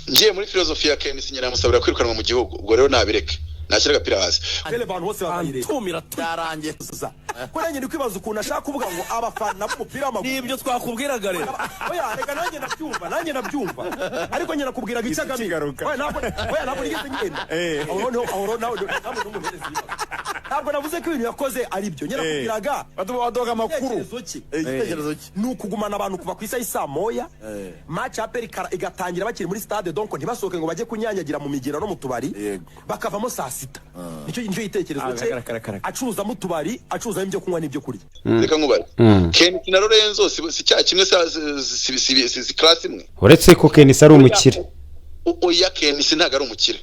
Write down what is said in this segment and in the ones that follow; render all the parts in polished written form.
Ngiye muri filozofi ya KNC, nyiramusabira kwirukanwa mu gihugu. Ubwo rero nabireke, nashyira agapira hasi. Bene abantu bose bazayireba. Tumira. Byarangiye. Ko nanjye ndi kwibaza ukuntu ashaka kuvuga ngo abafana b'umupira w'amaguru. Nibyo twakubwiraga rero. Oya, reka, nanjye ndabyumva, nanjye ndabyumva, ariko njye nakubwiraga icyo agamije. Kigaruka. Oya, ntabwo, oya, ntabwo nigeze ngenda. Aho noneho, aho nawe ntabwo n'umuhereza ibibazo. Ntabwo navuze ko ibintu yakoze ari byo. Njye nakubwiraga Baduha amakuru. igitekerezo cye. Igitekerezo cye ni ukugumana abantu kuva ku isaha y'i 1:00, match ya APR igatangira bakiri muri stade, donc ntibasohoke ngo bajye kunyanyagira mu migera no mu tubari. Bakavamo saa 6. Nicyo gitekerezo Ah, cye. kara, kara, kara. Acuruzamo utubari, acuruzamo ibyo kunywa n'ibyo kurya. Reka nkubare, KNC na Lorenzo si cya kimwe, si class imwe. Uretse ko KNC ari umukire. Oya, KNC ntabwo ari umukire.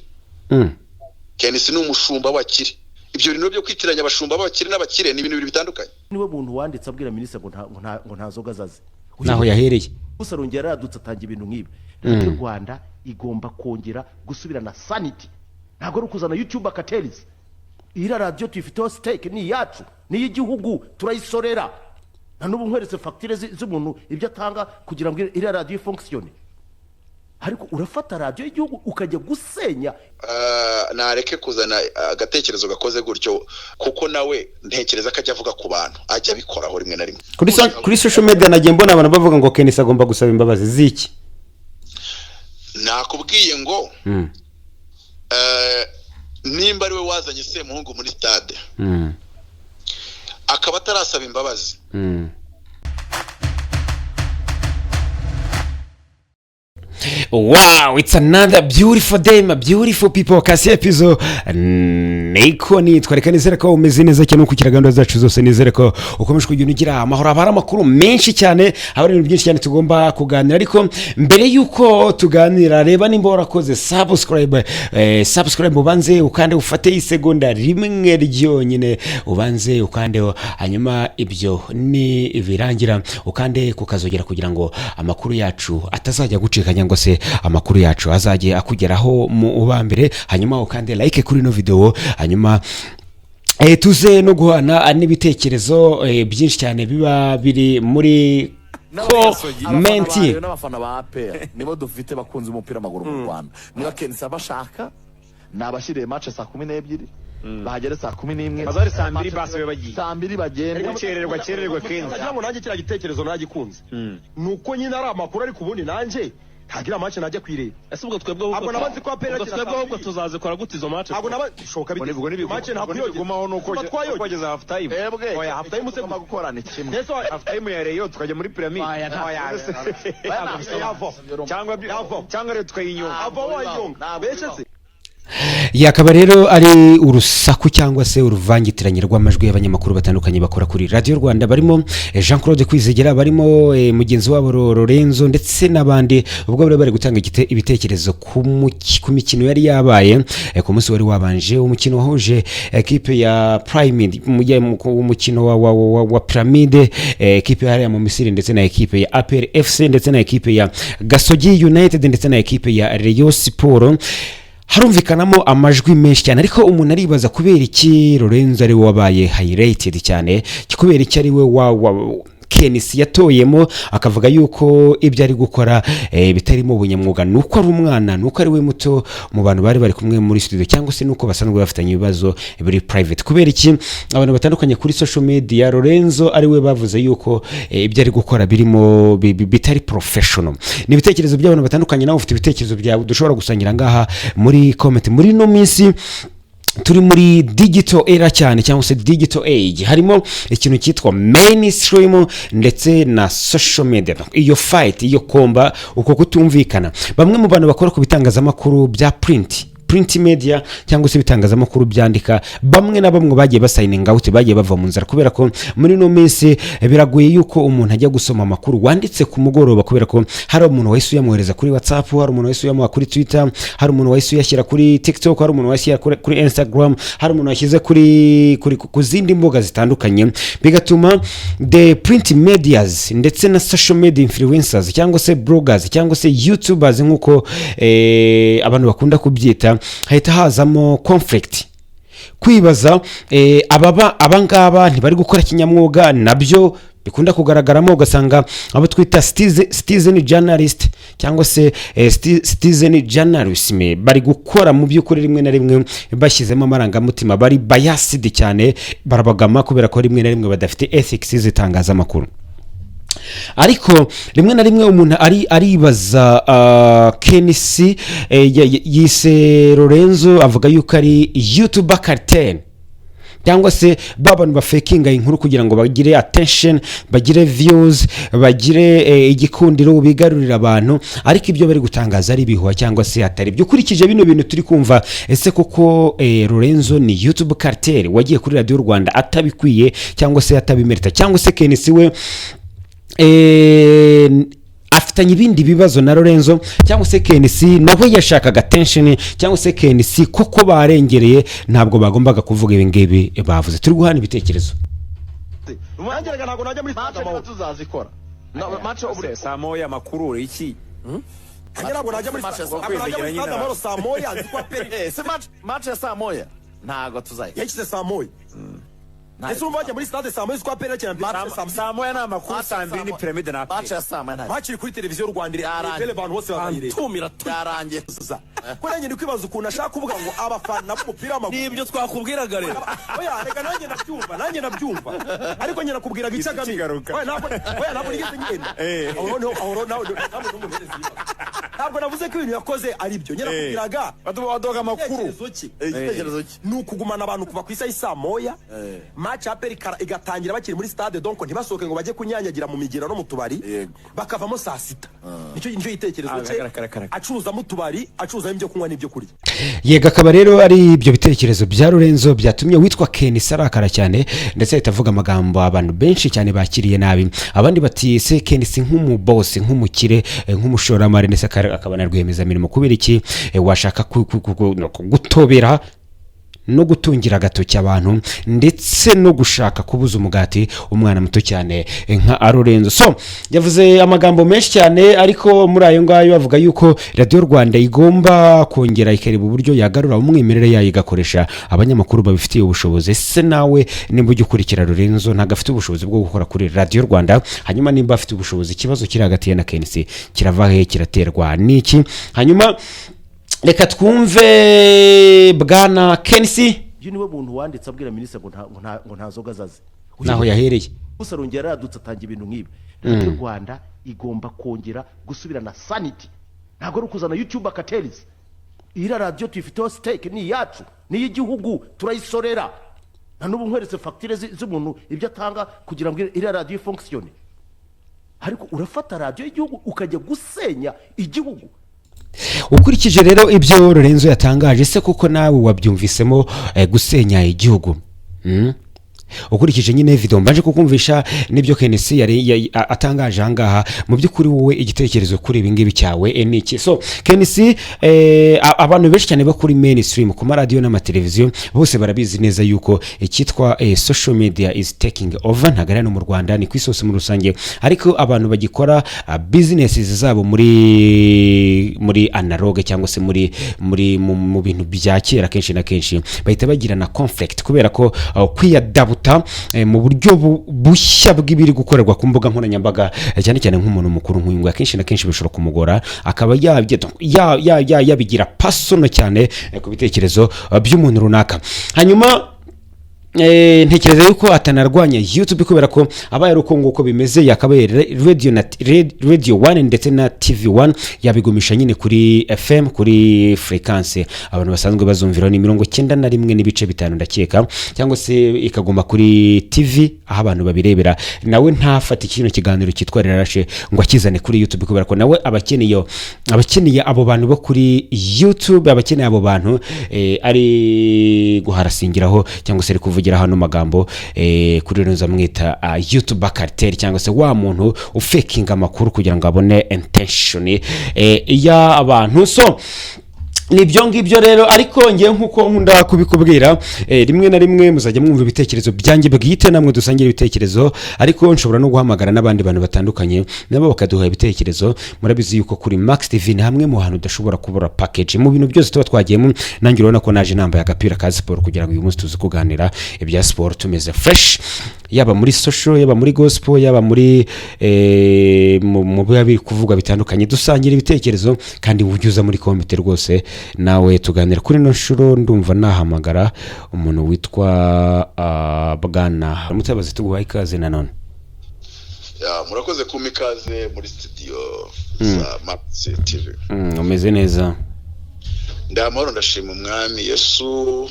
KNC ni umushumba w'abakire. Ibyo bintu byo kwitiranya abashumba b'abakire n'abakire ni ibintu bibiri bitandukanye. Niwe muntu wanditse abwira minisitiri ngo nta nzoga azaze. Naho yahereye. Gusa arongera yaradutse, atanga ibintu nk'ibi. Leta y'u Rwanda igomba kongera gusubirana sanity. Ntabwo ari ukuzana YouTube cartels. Iriya radiyo tuyifiteho stake, ni iyacu, ni iy'igihugu, turayisorera. Nta n'ubu nkweretse fagitire z'umuntu, ibyo atanga kugira ngo iriya radiyo ifonctionne, ariko urafata radiyo y'igihugu ukajya gusenya. Ah, nareke kuzana agatekerezo gakoze gutyo, kuko nawe ntekereza ko ajya avuga ku bantu, ajya abikoraho rimwe na rimwe. Kuri social media nagiye mbona abantu bavuga ngo KNC agomba gusaba imbabazi z'iki? Nakubwiye ngo nimba ari we wazanye Semuhungu muri stade, akaba atarasaba imbabazi. Wow, it's another beautiful day, my beautiful people. Kasi epizo niko nitwa. Reka nizere ko umeze neza cyane ukurikira gahunda zacu zose. Nizere ko ukomeje kugenda ugira amahoro. Haba hari amakuru menshi cyane, haba hari ibintu byinshi cyane tugomba kuganira. Ariko mbere y'uko tuganira, reba nimba warakoze subscribe. Subscribe ubanze ukande, ufate isegonda rimwe ryonyine, ubanze ukandeho. Hanyuma ibyo ni birangira, ukande kukazogera kugira ngo amakuru yacu atazajya gucika, cyangwa se amakuru yacu azajye akugeraho mu uba mbere. Hanyuma ukande like kuri ino video, hanyuma tuze no guhana n'ibitekerezo byinshi cyane biba biri muri comment. N'abafana ba APR nibo dufite bakunze umupira w'amaguru mu Rwanda. Niba KNC abashaka, ni abashyiriye match saa 12, bahagere saa 11. Bazari saa 2 basi babe bagiye. Saa 2 bagende. Gukererwa kererwa kenshi. Nagira ngo nanjye kiriya gitekerezo nagikunze, ni uko nyine ari amakuru, ariko ubundi nanjye ntagira match najya kuyireba. Ese ubwo twebwe ahubwo Ntabwo nabazi ko APR ubwo yakina twebwe saa ahubwo 2. Tuzazikora gute izo match? Ntabwo naba bishoboka bite? Ubwo Match ntabwo nibigumaho nuko Tuba twayogeje. kogeza half time. Twebwe Oya, half time se tugomba gukora ni kimwe. Ese Half time ya Rayon tukajya muri Pyramide. Oya, yavo. Cyangwa Yavo. cyangwa rero tukayinyonga. Ava wayonga Ntabwo benshi bibaho. se. Yakaba rero ari urusaku cyangwa se uruvangitiranye rw'amajwi y'abanyamakuru batandukanye bakora kuri Radiyo Rwanda, barimo Jean Claude Kwizigera, barimo mugenzi wabo Lorenzo ndetse n'abandi, ubwo bari gutanga ibitekerezo ku mikino yari yabaye ku munsi wari wabanje, umukino wahuje ekipe ya Pyramid, umukino wa Pyramide, ekipe hariya mu Misiri, ndetse na ekipe ya APR FC, ndetse na ekipe ya Gasogi United, ndetse na ekipe ya Rayon Sport. Harumvikanamo amajwi menshi cyane, ariko umuntu aribaza kubera iki Lorenzo ari we wabaye highlighted cyane, kubera iki ari we wa KNC yatoyemo akavuga yuko ibyo ari gukora bitarimo ubunyamwuga. Ni uko ari umwana, ni uko ari we muto mu bantu bari kumwe muri studio, cyangwa se nuko basanzwe bafitanye ibibazo biri private? Kubera iki abantu batandukanye kuri social media Lorenzo ari we bavuze yuko ibyo ari gukora birimo bitari professional? Ni ibitekerezo by'abantu batandukanye. Nawe ufite ibitekerezo byawe dushobora gusangira ngaha muri comment. Muri ino minsi turi muri digital era cyane, cyangwa se digital age, harimo ikintu cyitwa mainstream ndetse na social media. Iyo fight, iyo combat, uko kutumvikana, bamwe mu bantu bakora ku bitangazamakuru bya print media cyangwa se ibitangazamakuru byandika, bamwe na bamwe bagiye basigninga out, bagiye bava mu nzara, kubera ko muri ino minsi biragoye yuko umuntu ajya gusoma amakuru wanditse ku mugoroba, kubera ko hari umuntu wahise uyamwohereza kuri WhatsApp, hari umuntu wahise uyamuha kuri Twitter, hari umuntu wahise uyashyira kuri TikTok, hari umuntu wahise uyashyira kuri Instagram, hari umuntu washyize kuri ku zindi mbuga zitandukanye, bigatuma the print medias ndetse na social media influencers cyangwa se bloggers cyangwa se youtubers, nk'uko abantu bakunda kubyita, hahita hazamo conflict, kwibaza ababa abangaba ntibari gukora kinyamwuga nabyo. Bikunda kugaragaramo, ugasanga abo twita citizen journalist cyangwa se citizen journalism bari gukora mu by'ukuri rimwe na rimwe bashyizemo amarangamutima, bari biased cyane, barabagama kubera ko rimwe na rimwe badafite ethics z'itangazamakuru. Ariko rimwe na rimwe umuntu aribaza, KNC yise Lorenzo, avuga yuko ari YouTuber cartel cyangwa se ba bantu bafekinga inkuru kugira ngo bagire attention, bagire views, bagire igikundiro, bigarurira abantu, ariko ibyo bari gutangaza ari ibihuha cyangwa se atari byo. Ukurikije bino bintu turi kumva, ese koko Lorenzo ni YouTube cartel wagiye kuri Radiyo Rwanda atabikwiye cyangwa se atabimerita, cyangwa se KNC we afitanye ibindi bibazo na Lorenzo, cyangwa se KNC nawe yashakaga attention, cyangwa se KNC koko barengereye, ntabwo bagombaga kuvuga ibi ngibi bavuze? Turi guhana ibitekerezo. Nanjye reka, ntabwo najya muri Match stade Amahoro. Tuzazikora. Match Se, saa moya amakuru iki? Nanjye ntabwo najya muri Match ntabwo najya muri stade Amahoro saa moya, nzi ko APR Se match ya saa moya ntabwo tuzayikora. Yashyize saa moya. Ese urumva bajya muri stade saa moya, uzi ko APR yakina mbere saa Saa moya ni amakuru, saa mbiri ni Piramide na Match APR. ya saa moya ntabwo. Match iri kuri televiziyo y'u Rwanda, Yarangiye. irebere abantu bose bazayireba. Tumira. Byarangiye. Ko nanjye ndi kwibaza ukuntu ashaka kuvuga ngo abafana b'umupira w'amaguru. Nibyo twakubwiraga rero. Oya, reka, nanjye ndabyumva, nanjye ndabyumva, ariko njye nakubwiraga icyo agamije. Kigaruka. Oya, ntabwo, oya, ntabwo nigeze ngenda. Aho noneho, aho nawe ntabwo n'umuhereza ibibazo. Ntabwo navuze ko ibintu yakoze ari byo, njye nakubwiraga Baduha amakuru. igitekerezo cye. Igitekerezo cye. Ni ukugumana abantu kuva ku isaha y'i moya, match ya APR igatangira bakiri muri stade, donc ntibasohoke ngo bajye kunyanyagira mu migera no mu tubari, bakavamo saa sita. Nicyo gitekerezo Ah, cye. kara, kara, kara. Acuruzamo utubari, acuruzamo ibyo kunywa n'ibyo kurya. Yego, akaba rero ari ibyo bitekerezo bya Lorenzo byatumye witwa KNC arakara cyane, ndetse ahita avuga amagambo abantu benshi cyane bakiriye nabi. Abandi bati: "Se KNC nk'umubosi, nk'umukire, nk'umushoramari, ndetse akaba na rwiyemezamirimo, kubera iki washaka no, gutobera no gutungira agatoki abantu, ndetse no gushaka kubuza umugati umwana muto cyane nka Lorenzo?" So yavuze amagambo menshi cyane, ariko muri ayo ngayo avuga yuko Radiyo Rwanda igomba kongera ikareba uburyo yagarura umwimerere yayo, igakoresha abanyamakuru babifitiye ubushobozi. Ese nawe nimba ujya ukurikira Lorenzo, ntabwo afite ubushobozi bwo gukora kuri Radiyo Rwanda? Hanyuma nimba afite ubushobozi, ikibazo kiri hagati ye na KNC kirava he? Kiraterwa n'iki? Hanyuma reka twumve bwana KNC. Uyu niwe muntu wanditse abwira minisitiri ngo nta nzoga azaze. Naho yahereye. Gusa arongera yaradutse atanga ibintu nk'ibi. Radiyo Rwanda igomba kongera gusubirana sanity, ntabwo ari ukuzana YouTube cartels. Iriya radiyo tuyifiteho stake, ni iyacu, ni iy'igihugu, turayisorera. Nta n'ubu nkweretse fagitire z'umuntu, ibyo atanga kugira ngo iriya radiyo ifonctionne, ariko urafata radiyo y'igihugu ukajya gusenya igihugu. Ukurikije rero ibyo Lorenzo yatangaje, se kuko nawe wabyumvisemo gusenya igihugu? Ukurikije nyine video mbanje kukumvisha n'ibyo KNC yari atangaje ahangaha, mu by'ukuri wowe igitekerezo kuri ibi ngibi cyawe ni iki? So KNC, abantu benshi cyane bo kuri mainstream, ku maradiyo n'amateleviziyo, bose barabizi neza yuko icyitwa social media is taking over. Ntabwo ari hano mu Rwanda, ni ku isi hose muri rusange, ariko abantu bagikora business zabo muri analogue cyangwa se muri mu bintu bya kera, kenshi na kenshi bahita bagirana conflict kubera ko kwiyadabuta mu buryo bushya bw'ibiri gukorerwa ku mbuga nkoranyambaga, cyane cyane nk'umuntu mukuru nk'uyu nguyu, akenshi na kenshi bishobora kumugora, akaba yabigira personal cyane ku bitekerezo by'umuntu runaka. Hanyuma ntekereza yuko atanarwanya YouTube, kubera ko abaye ari uko nguko bimeze, yakabaye radio na Radio One ndetse na TV One yabigumisha nyine kuri FM, kuri frequency abantu basanzwe bazumviraho, ni 91.5 ndakeka, cyangwa se ikaguma kuri TV aho abantu babirebera. Nawe ntafate kino kiganiro cyitwa Rirarashe ngo akizane kuri YouTube, kubera ko nawe abakeneye abo bantu bo kuri YouTube, abakeneye abo bantu ari guharasingiraho cyangwa se ari kuvugira hano magambo kuri Lorenzo amwita YouTube cartel, cyangwa se wa muntu ufekinga amakuru kugira ngo abone attention y'abantu. So Ni ibyo ngibyo rero, ariko ngewe nk'uko nkunda kubikubwira, rimwe na rimwe muzajya mwumva ibitekerezo byanjye bwite, namwe dusangira ibitekerezo, ariko nshobora no guhamagara n'abandi bantu batandukanye nabo bakaduha ibitekerezo. Murabizi yuko kuri Max TV ni hamwe mu hantu udashobora kubura package mu bintu byose tuba twagiyemo. Nanjye urabona ko naje nambaye agapira ka siporo kugira ngo uyu munsi tuze kuganira ibya siporo tumeze fresh, yaba muri social, yaba muri gospel, yaba muri mu biba biri kuvugwa bitandukanye. Dusangira ibitekerezo kandi ujya uza muri comment rwose nawe tuganira. Kuri ino nshuro ndumva nahamagara umuntu witwa Bwana Mutabazi. Tuguhaye ikaze nanone. Ya, murakoze kumpa ikaze muri studio za Max TV. Umeze neza? Ndamahoro, ndashima Umwami Yesu.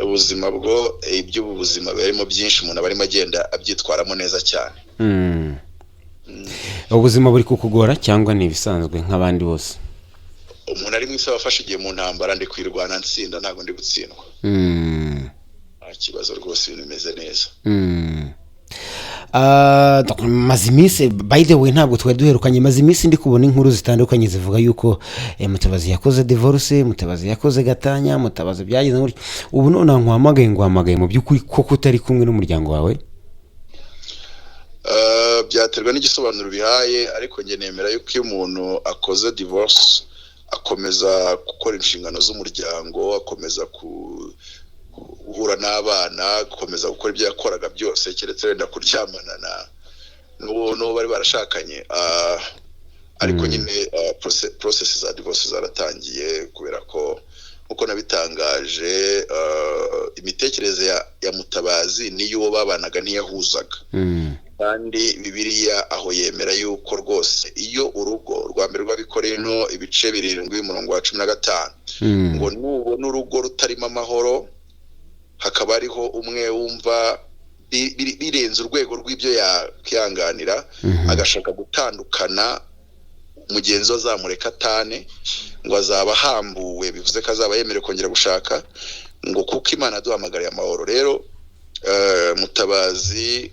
Ubuzima bwo, iby'ubu buzima birimo byinshi, umuntu aba arimo agenda abyitwaramo neza cyane. Ubuzima buri kukugora cyangwa ni ibisanzwe nk'abandi bose? Umuntu ari mu isi aba afashe igihe mu ntambara. Ndi kwirwana nsinda, ntabwo ndi gutsindwa. Nta kibazo rwose, ibintu bimeze neza. Donc, maze iminsi, by the way, ntabwo twari duherukanye, maze iminsi ndi kubona inkuru zitandukanye zivuga yuko Mutabazi yakoze divorce, Mutabazi yakoze gatanya, Mutabazi byagenze gutya. Ubu none nkuhamagaye, nguhamagaye mu by'ukuri koko utari kumwe n'umuryango wawe? Byaterwa n'igisobanuro bihaye, ariko njye nemera yuko iyo umuntu akoze divorce akomeza gukora inshingano z'umuryango, akomeza guhura n'abana, gukomeza gukora ibyo yakoraga byose, keretse wenda kuryamana na n'uwo bari barashakanye. Ariko nyine process za divorce zaratangiye, kubera ko nkuko nabitangaje, imitekerereze ya Mutabazi n'iy'uwo babanaga ntiyahuzaga. Kandi Bibiliya aho yemera yuko rwose iyo urugo rwa mbere rw'Abakorinto ibice 7, umurongo wa 15, ngo nubona urugo rutarimo amahoro, hakaba hariho umwe wumva birenze urwego rw'ibyo yakwihanganira, agashaka gutandukana, mugenzi we azamureka atane, ngo azaba ahambuwe, bivuze ko azaba yemerewe kongera gushaka, ngo kuko Imana yaduhamagariye amahoro. Rero Mutabazi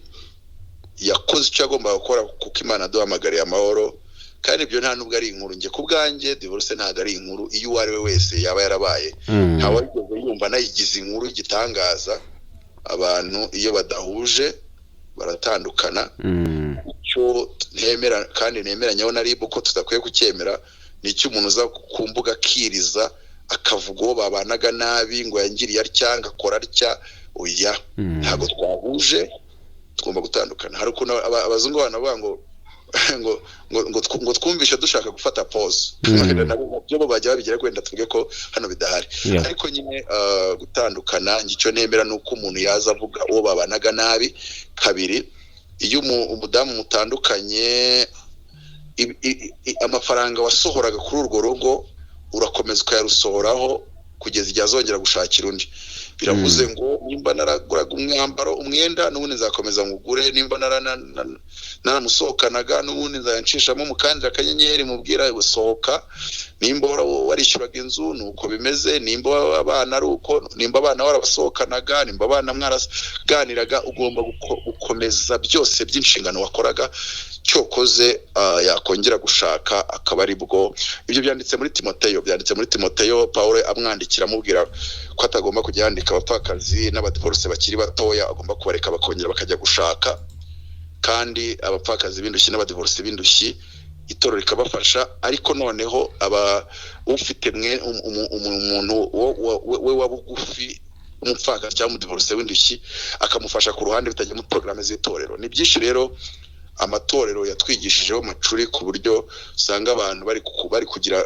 yakoze icyo yagombaga gukora kuko Imana yaduhamagariye amahoro, kandi ibyo nta nubwo ari inkuru. Njye ku bwanjye divorce ntabwo ari inkuru, iyo uwo ari we wese yaba yarabaye, ntawigeze yumva anayigize inkuru y'igitangaza. Abantu iyo badahuje baratandukana. Icyo ntemera kandi nemeranyaho na RIB ko tudakwiye kucyemera ni icyo umuntu uza ku mbuga akiriza, akavuga uwo babanaga nabi, ngo yangiriye atya, ngo akora atya. Oya, ntabwo twahuje, tugomba gutandukana. Hari ukuntu abazungu banavuga ngo twumvishe dushaka gufata pause. Nabo byo bo bajya babigira, wenda tuvuge ko hano bidahari. Ariko nyine gutandukana, njye icyo nemera ni uko umuntu yaza avuga uwo babanaga nabi. Kabiri, iyo umudamu mutandukanye, amafaranga wasohoraga kuri urwo rugo urakomeza ukayarusohoraho kugeza igihe azongera gushakira undi. Biravuze ngo nimba naraguraga umwambaro, umwenda, n'ubundi nzakomeza ngugure. Nimba naramusohokanaga, n'ubundi nzayacishamo mukandira akanyenyeri mubwira sohoka. Nimba warishyuraga inzu, ni uko bimeze. Nimba abana ari uko, nimba abana warabasohokanaga, nimba abana mwaraganiraga, ugomba gukomeza byose by'inshingano wakoraga. Cyokoze yakongera gushaka akaba ari bwo. Ibyo byanditse muri Timoteyo, byanditse muri Timoteyo, Paul amwandikira amubwira ko atagomba kujya yandika abapfakazi n'abadivorce bakiri batoya, agomba kubareka bakongera bakajya gushaka, kandi abapfakazi b'indushyi n'abadivorce b'indushyi itorero rikabafasha. Ariko noneho aba ufite mwe umuntu we wa bugufi, umupfakazi cyangwa umudivorce w'indushyi, akamufasha ku ruhande, bitajya muri porogaramu z'itorero. Ni byinshi rero amatorero yatwigishijeho macuri, ku buryo usanga abantu bari kugira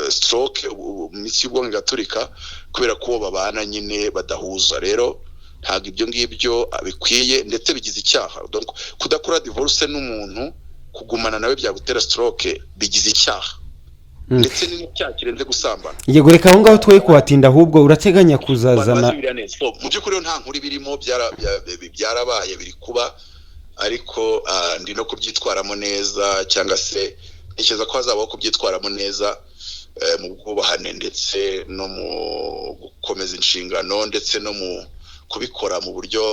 stroke, imitsi y'ubwonko igaturika kubera ko uwo babana nyine badahuza. Rero ntabwo ibyo ngibyo bikwiye, ndetse bigize icyaha. Donc, kudakora divorce n'umuntu, kugumana nawe byagutera stroke, bigize icyaha, ndetse ni n'icyaha kirenze gusambana. Yego, reka aho ngaho twoye kuhatinda, ahubwo urateganya kuzazana Bazi Bibiliya neza. So, mu by'ukuri rero nta nkuru ibirimo, byarabaye, biri kuba, ariko ndi no kubyitwaramo neza, cyangwa se ntekereza ko hazabaho kubyitwaramo neza, mu bwubahane, ndetse no mu gukomeza inshingano, ndetse no mu kubikora mu buryo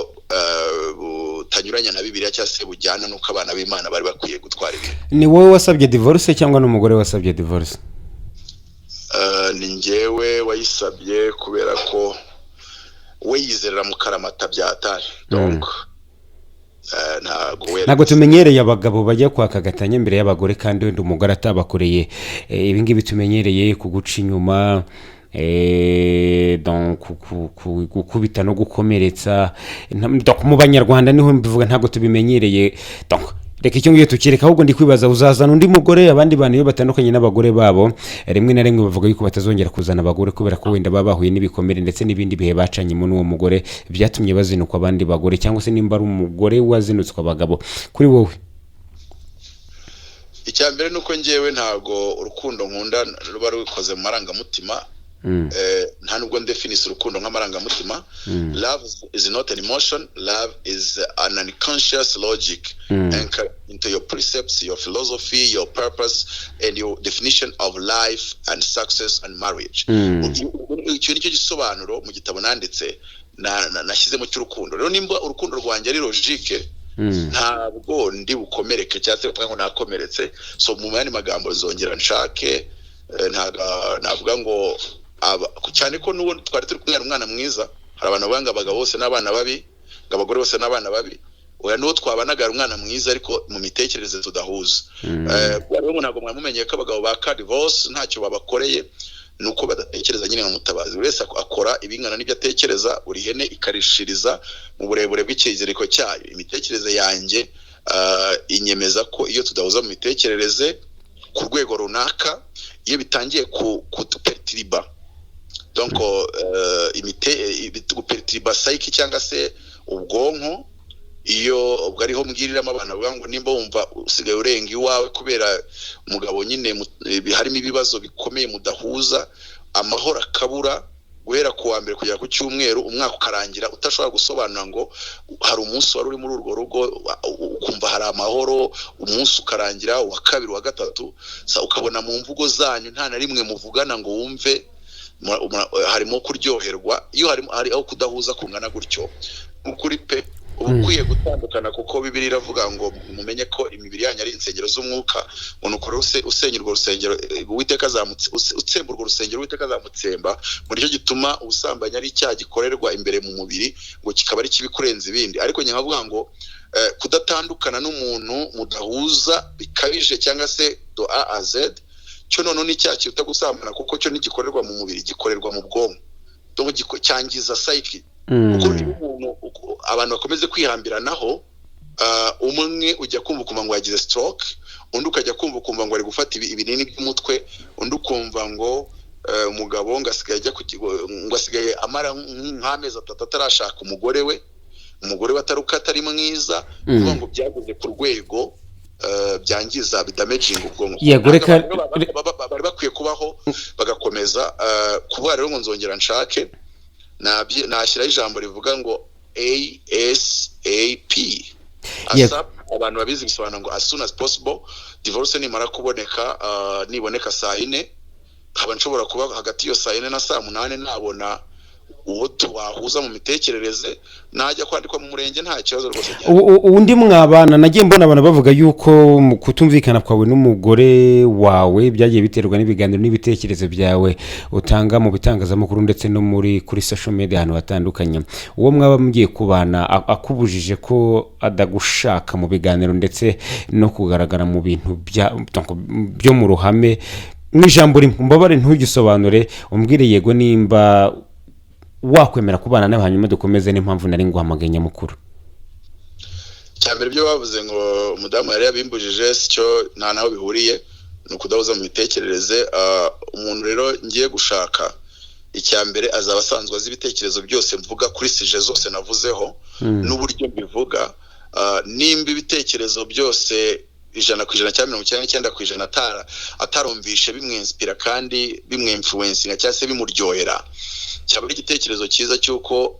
butanyuranya na Bibiliya, cyangwa se bujyana n'uko abana b'Imana bari bakwiye gutwara ibintu. Ni wowe wasabye divorce cyangwa n'umugore wasabye divorce? Ni njyewe wayisabye kubera ko we yizerera mu karamata byatari. Donc ntago we Ntabwo tumenyereye abagabo bajya kwaka gatanya mbere y'abagore, kandi wenda umugore atabakoreye. Ibi ngibi tumenyereye kuguca inyuma, donc gukubita no gukomeretsa. Donc mu Banyarwanda niho mbivuga, ntabwo tubimenyereye. Donc reka icyo ngicyo tukireka, ahubwo ndi kwibaza, uzazana undi mugore? Abandi bantu iyo batandukanye n'abagore babo, rimwe na rimwe bavuga yuko batazongera kuzana abagore, kubera ko wenda baba bahuye n'ibikomere ndetse n'ibindi bihe bacanyemo n'uwo mugore byatumye bazinukwa abandi bagore, cyangwa se nimba ari umugore wazinutswe abagabo. Kuri wowe? Icya mbere ni uko njyewe ntabwo urukundo nkunda ruba rukoze mu marangamutima. Nta nubwo ndefinisa urukundo nk'amarangamutima. Love is not an emotion, love is an unconscious logic anchored into your precepts, your philosophy, your purpose and your definition of life and success and marriage. Icyo nicyo gisobanuro mu gitabo nanditse nashyizemo cy'urukundo. Rero nimba urukundo rwanjye ari logique, ntabwo ndi bukomereke cyangwa se mvuge ngo nakomeretse. So mu yandi magambo, nzongera nshake. Ntabwo navuga ngo cyane ko n'uwo twari turi kumwe ari umwana mwiza. Hari abantu bavuga ngo abagabo bose n'abana babi, ngo abagore bose n'abana babi. Oya, n'uwo twabanaga ari umwana mwiza, ariko mu mitekerereze tudahuza. Rero ntabwo mwamumenye ko abagabo baka divorce ntacyo babakoreye, ni uko badatekereza nyine nka Mutabazi. Buri wese akora ibingana n'ibyo atekereza, buri hene ikarishiriza mu burebure bw'ikiziriko cyayo. Imitekerereze yanjye inyemeza ko iyo tudahuza mu mitekerereze ku rwego runaka, iyo bitangiye kudupertiriba, donc gupertiriba psyche cyangwa se ubwonko, iyo ubwo ariho mbwiriramo abantu bavuga ngo nimba wumva usigaye urenga iwawe kubera umugabo nyine harimo ibibazo bikomeye, mudahuza, amahoro akabura guhera ku wa mbere kugera ku cyumweru, umwaka ukarangira utashobora gusobanura ngo hari umunsi wari uri muri urwo rugo ukumva hari amahoro, umunsi ukarangira, uwa kabiri, uwa gatatu, ukabona mu mvugo zanyu nta na rimwe muvugana ngo wumve harimo kuryoherwa. Iyo harimo hari aho kudahuza kungana gutyo, ukuri pe, uba ukwiye gutandukana, kuko Bibiliya iravuga ngo mumenye ko imibiri yanyu ari insengero z'umwuka, ngo nuko rero usenya urwo rusengero, Uwiteka azamutse, utsemba urwo rusengero, Uwiteka azamutsemba. Muri cyo gituma ubusambanyi ari icyaha gikorerwa imbere mu mubiri, ngo kikaba ari kibi kurenza ibindi. Ariko njye nkavuga ngo kudatandukana n'umuntu mudahuza bikabije cyangwa se do A à Z, cyo noneho ni icyaha kiruta gusambana, kuko cyo ntigikorerwa mu mubiri, gikorerwa mu bwonko. Donc cyangiza psyche, kuko iyo umuntu abantu bakomeze kwihambiranaho, umwe ujya kumva ukumva ngo yagize stroke, undi ukajya kumva ukumva ngo ari gufata ibinini by'umutwe, undi ukumva ngo umugabo ngo asigaye ajya ku kigo, ngo asigaye amara nk'amezi 3 atarashaka umugore we, umugore we ataruka atari mwiza. Kuvuga ngo byageze ku rwego byangiza, bidamaginga ubwonko. Yego, reka Ntabwo abantu bari bakwiye kubaho bagakomeza. Kuvuga rero ngo nzongera nshake, nashyiraho ijambo rivuga ngo ASAP. ASAP, abantu babizi, bisobanura ngo as soon as possible. Divorce nimara kuboneka, niboneka saa 4, nkaba nshobora kuba hagati y'iyo saa 4 na saa 8 nabona uwo twahuza mu mitekerereze, najya kwandikwa mu murenge, nta kibazo rwose gihari. Undi mwabana, nagiye mbona abantu bavuga yuko mu kutumvikana kwawe n'umugore wawe byagiye biterwa n'ibiganiro n'ibitekerezo byawe utanga mu bitangazamakuru ndetse no muri kuri social media ahantu hatandukanye. Uwo mwaba mugiye kubana akubujije ko adagushaka mu biganiro ndetse no kugaragara mu bintu donc byo mu ruhame, mu ijambo rimwe, umbabare ntugisobanure, umbwire yego nimba wakwemera kubana nawe, hanyuma dukomeze n'impamvu nari nguhamagaye nyamukuru. Cya mbere, ibyo bavuze ngo umudamu yari yabimbujije si cyo, nta naho bihuriye, ni ukudahuza mu mitekerereze. Umuntu rero ngiye gushaka, icya mbere azaba asanzwe azi ibitekerezo byose mvuga kuri sujet zose navuzeho n'uburyo mbivuga. Nimba ibitekerezo byose 100% cyangwa 99% atarumvishe bimwinspira kandi bimwinfluencinga cyangwa se bimuryohera, cyaba ari igitekerezo cyiza cy'uko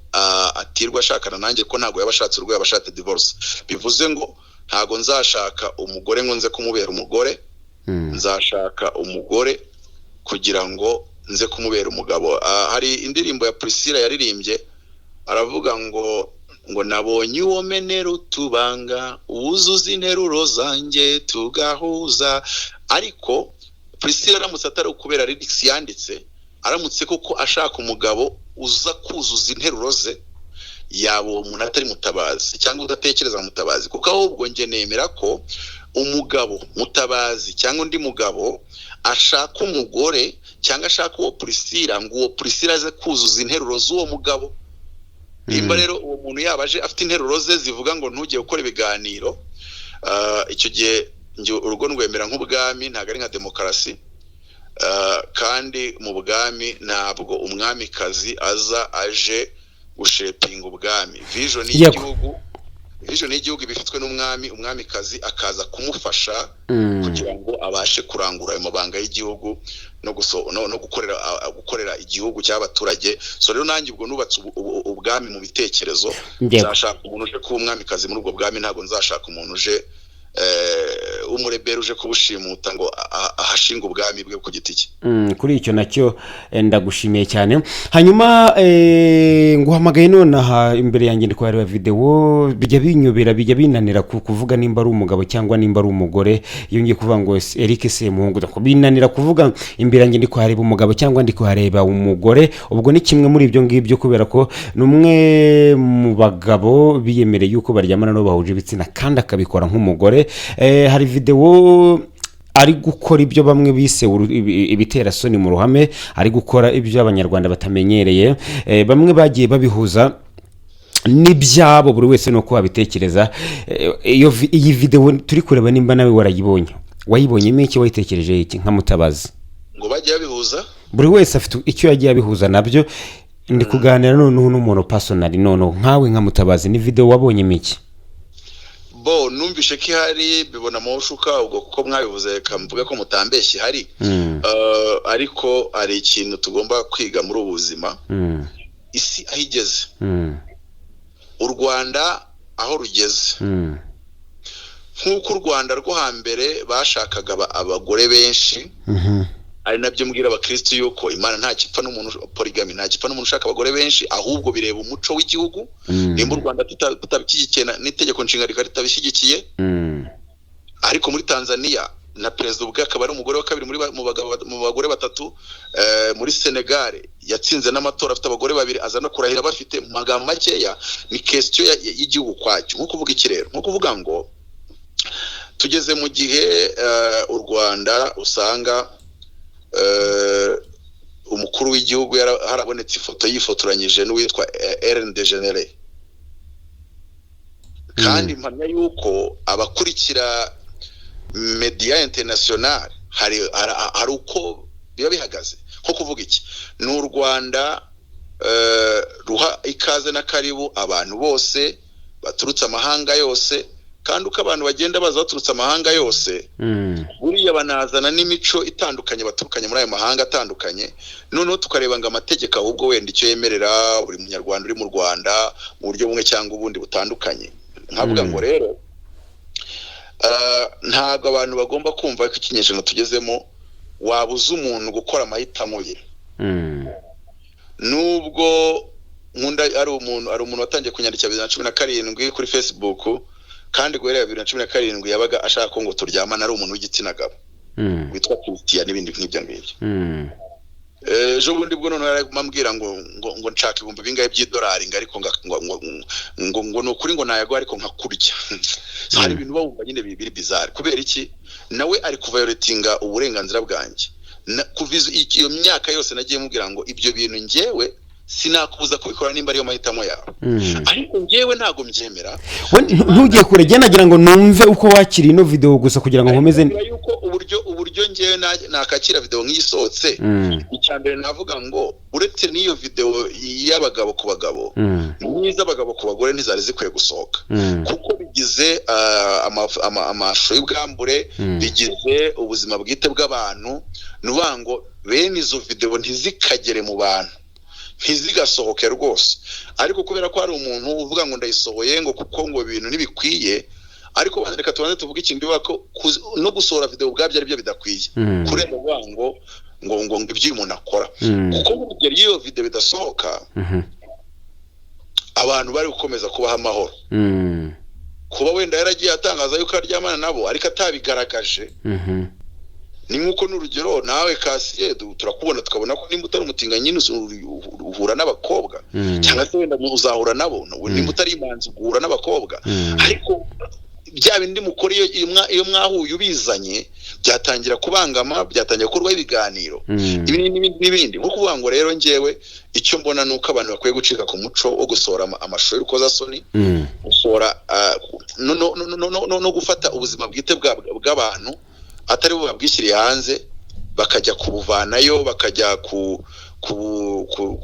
atirwa ashakana nanjye, ko ntabwo yaba ashatse urwo, yaba ashatse divorce. Bivuze ngo ntabwo nzashaka umugore ngo nze kumubera umugore, nzashaka umugore kugira ngo nze kumubera umugabo. Hari indirimbo ya Priscilla yaririmbye, aravuga ngo nabonye uwo menera utubanga, wuzuza interuro zanjye tugahuza. Ariko Priscilla aramutse atari ukubera lyrics yanditse Aramutse koko ashaka umugabo uza kuzuza interuro ze, yaba uwo muntu atari Mutabazi cyangwa udatekereza Mutabazi, kuko ahubwo njye nemera ko umugabo Mutabazi cyangwa undi mugabo ashaka umugore cyangwa ashaka uwo Priscilla, ngo uwo Priscilla aze kuzuza interuro z'uwo mugabo. Nimba rero uwo muntu yaba aje afite interuro ze zivuga ngo ntujye gukora ibiganiro, icyo gihe njye urugo rwemera nk'ubwami, ntabwo ari nka demokarasi. Kandi mu bwami ntabwo umwamikazi aza aje gushepinga ubwami. Vision y'igihugu, vision y'igihugu iba ifitwe n'umwami, umwamikazi akaza kumufasha kugira ngo abashe kurangura ayo mabanga y'igihugu no gukorera igihugu cy'abaturage. So rero nanjye ubwo nubatse ubwami mu bitekerezo, nzashaka umuntu uje kuba umwamikazi muri ubwo bwami, ntabwo nzashaka umuntu uje umurebera uje kubushimuta ngo ahashinga ubwami bwe ku giti cye. Kuri icyo nacyo ndagushimiye cyane. Hanyuma nguhamagaye nonaha, imbere yanjye ndi kuhareba videwo, bijya binyobera, bijya binanira kuvuga nimba ari umugabo cyangwa nimba ari umugore. Iyo ngiye kuvuga ngo Eric Semuhungu, binanira kuvuga imbere yanjye ndi kuhareba umugabo cyangwa ndi kuhareba umugore. Ubwo ni kimwe muri ibyo ngibyo, kubera ko ni umwe mu bagabo biyemereye yuko baryamana n'abo bahuje ibitsina kandi akabikora nk'umugore. Hari videwo ari gukora ibyo bamwe bise ibiterasoni mu ruhame, ari gukora ibyo abanyarwanda batamenyereye. Bamwe bagiye babihuza n'ibyabo, buri wese nuko wabitekereza. Iyi videwo turi kureba, nimba nawe warayibonye, wayibonyemo iki, wayitekereje iki nka Mutabazi? Ngo bagiye babihuza, buri wese afite icyo yagiye abihuza nabyo. Ndi kuganira noneho n'umuntu personal, noneho nkawe nka Mutabazi, ni videwo wabonyemo iki? Bo numvishe ko ihari, bibona mu shuka ubwo kuko mwabivuze, reka mvuge ko mutambeshye ihari. Ariko hari ikintu tugomba kwiga muri ubu buzima. Isi aho igeze, u Rwanda aho rugeze, nk'uko u Rwanda rwo hambere bashakaga abagore benshi, ari nabyo mbwira abakristo yuko Imana nta kipfa n'umuntu, polygamy nta kipfa n'umuntu ushaka abagore benshi, ahubwo bireba umuco w'igihugu. Nimba u Rwanda tutabishyigikiye n'itegeko nshinga rikaba ritabishyigikiye, ariko muri Tanzania na perezida ubwe akaba ari umugore wa kabiri mu bagore batatu, muri Senegal yatsinze n'amatora afite abagore babiri, aza no kurahira bafite. Mu magambo makeya ni question y'igihugu kwacyo. Nko kuvuga iki rero, nko kuvuga ngo tugeze mu gihe u Rwanda usanga umukuru w'igihugu harabonetse ifoto yifotoranyije n'uwitwa Ellen DeGeneres, kandi mpamya yuko abakurikira media international hari uko biba bihagaze. Nko kuvuga iki, ni u Rwanda ruha ikaze n'akaribu abantu bose baturutse amahanga yose, kandi uko abantu bagenda baza baturutse amahanga yose, buriya banazana n'imico itandukanye baturukanye muri ayo mahanga atandukanye. Noneho tukareba ngo amategeko ahubwo wenda icyo yemerera buri munyarwanda uri mu Rwanda mu buryo bumwe cyangwa ubundi butandukanye. Nkavuga ngo rero ntabwo abantu bagomba kumva ko ikinyejana tugezemo wabuza umuntu gukora amahitamo ye. Nubwo nkunda ari umuntu watangiye kunyandikira 2017 kuri Facebook, kandi guhera 2017 yabaga ashaka ko ngo turyamana, ari umuntu w'igitsina gabo witwa Christian n'ibindi nk'ibyo ngibyo. Ejo bundi bwo noneho yarambwira ngo ngo nshaka ibihumbi bingahe by'idolari, ngo ariko ngo ngo ni ukuri ngo nayaguha ariko nkakurya. Hari ibintu bawumva nyine biri bizarre. Kubera iki? Nawe ari kuviolatinga uburenganzira bwanjye. Kuva iyo myaka yose nagiye mubwira ngo ibyo bintu njyewe sinakubuza kubikora nimba ariyo mahitamo yawe, ariko njyewe ntago mbyemera. Ntugiye kure, jye nagira ngo numve uko wakiriye ino video gusa kugira ngo nkomeze. Yuko uburyo njyewe nakakira video nk'iyisohotse, icya mbere navuga ngo uretse n'iyo video y'abagabo ku bagabo, n'iz'abagabo ku bagore ntizari zikwiye gusohoka, kuko bigize amashusho y'ubwambure, bigize ubuzima bwite bw'abantu. Nuvuga ngo bene izo video ntizikagere mu bantu, ntizigasohoke rwose. Ariko kubera ko hari umuntu uvuga ngo ndayisohoye ngo kuko ngo ibintu ntibikwiye, ariko reka tubanze tuvuge ikintu ko no gusohora video ubwabyo ari byo bidakwiye, kurenga ngo ngo ngo ibyo umuntu akora, kuko urugero iyo video bidasohoka abantu bari gukomeza kubaha amahoro. Kuba wenda yaragiye atangaza yuko aryamana nabo ariko atabigaragaje, Ni nk'uko n'urugero nawe Kasiye turakubona tukabona ko nimba utari umutinganyi nyine uhura n'abakobwa, cyangwa se wenda uzahura nabo, nimba utari imanzi uhura n'abakobwa. Ariko bya bindi mukora iyo mwahuye ubizanye byatangira kubangama, byatangira gukorwaho ibiganiro, ibi n'ibindi. Nko kuvuga ngo rero njyewe icyo mbona ni uko abantu bakwiye gucika ku muco wo gusohora amashusho y'urukozasoni, gusohora no gufata ubuzima bwite bw'abantu atari bo babwishyiriye hanze, bakajya kubuvanayo, bakajya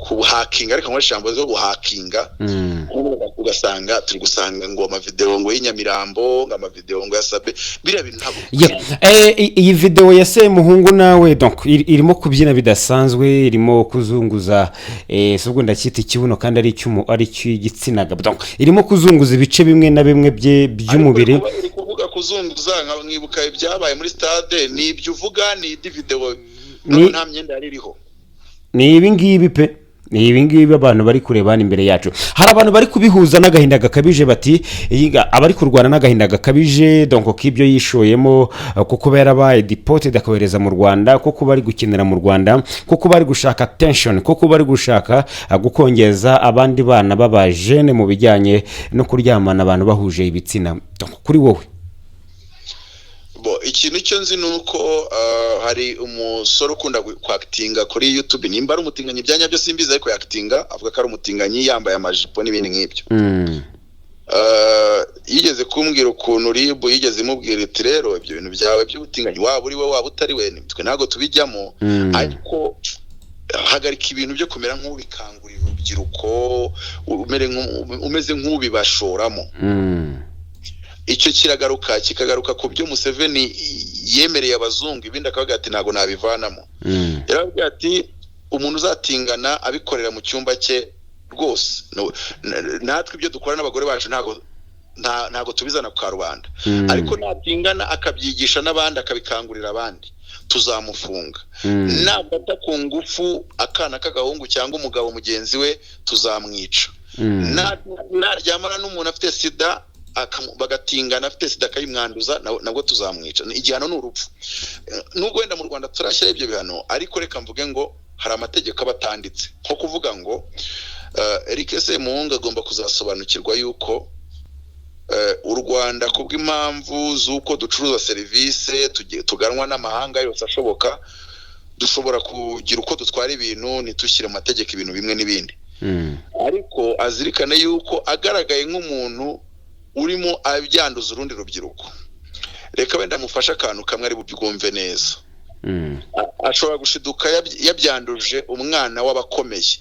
kubuhakinga, ariko nkoresha ijambo ryo guhakinga. Ugasanga turi gusanga ngo amavideo ngo y'Inyamirambo, ngo amavideo ngo ya Sabe, biriya bintu ntabwo. Iyi video ya Semuhungu nawe donc irimo kubyina bidasanzwe, irimo kuzunguza si ubwo ndacyita ikibuno kandi ari icy'umu ari icy'igitsina gabo, donc irimo kuzunguza ibice bimwe na bimwe bye by'umubiri. Ariko uri kuvuga kuzunguza nkibuka ibyabaye muri stade, ni ibyo uvuga, ni indi video nta myenda yari iriho. Ni ibi ngibi pe, ni ibi ngibi abantu bari kureba hano imbere yacu. Hari abantu bari kubihuza n'agahinda gakabije, bati abari kurwana n'agahinda gakabije donc k'ibyo yishoyemo, kuko yarabaye deported akohereza mu Rwanda, kuko bari gukinira mu Rwanda, kuko bari gushaka attention, kuko bari gushaka gukongeza abandi bana b'abajene mu bijyanye no kuryamana abantu bahuje ibitsina. Donc, kuri wowe? Bo, ikintu cyo nzi ni uko hari umusore ukunda kwakitinga kuri YouTube, nimba ari umutinganyi ibyanya byo simbizi, ariko yakitinga avuga ko ari umutinganyi, yambaye amajipo n'ibindi nk'ibyo. Yigeze kumbwira ukuntu RIB yigeze imubwira iti rero ibyo bintu byawe by'ubutinganyi, waba uri we waba utari we, twe ntabwo tubijyamo, ariko hagarika ibintu byo kumera nk'ubikangurira urubyiruko, umeze nk'ubibashoramo. Icyo kiragaruka kikagaruka ku byo Museveni yemereye abazungu, ibindi akavuga ati ntabwo nabivanamo. Yarababwiye ati umuntu uzatingana abikorera mu cyumba cye rwose, natwe ibyo dukora n'abagore bacu ntabwo tubizana ku karubanda, ariko natingana akabyigisha n'abandi, akabikangurira abandi, tuzamufunga. Nafata ku ngufu akana k'agahungu cyangwa umugabo mugenzi we, tuzamwica. Naryamana n'umuntu afite sida, bagatingana afite sida akayimwanduza, nabwo tuzamwica. Igihano ni urupfu. Nubwo wenda mu Rwanda turashyira ibyo bihano, ariko reka mvuge ngo hari amategeko aba atanditse, nko kuvuga ngo Eric Semuhungu agomba kuzasobanukirwa yuko u Rwanda kubw'impamvu z'uko ducuruza serivisi tuganwa n'amahanga yose ashoboka, dushobora kugira uko dutwara ibintu ntitushyire mu mategeko ibintu bimwe n'ibindi. Ariko azirikane yuko agaragaye nk'umuntu urimo abyanduza urundi rubyiruko, reka wenda amufashe akantu kamwe ari bubwumve neza. Ashobora gushiduka yabyanduje umwana w'abakomeye.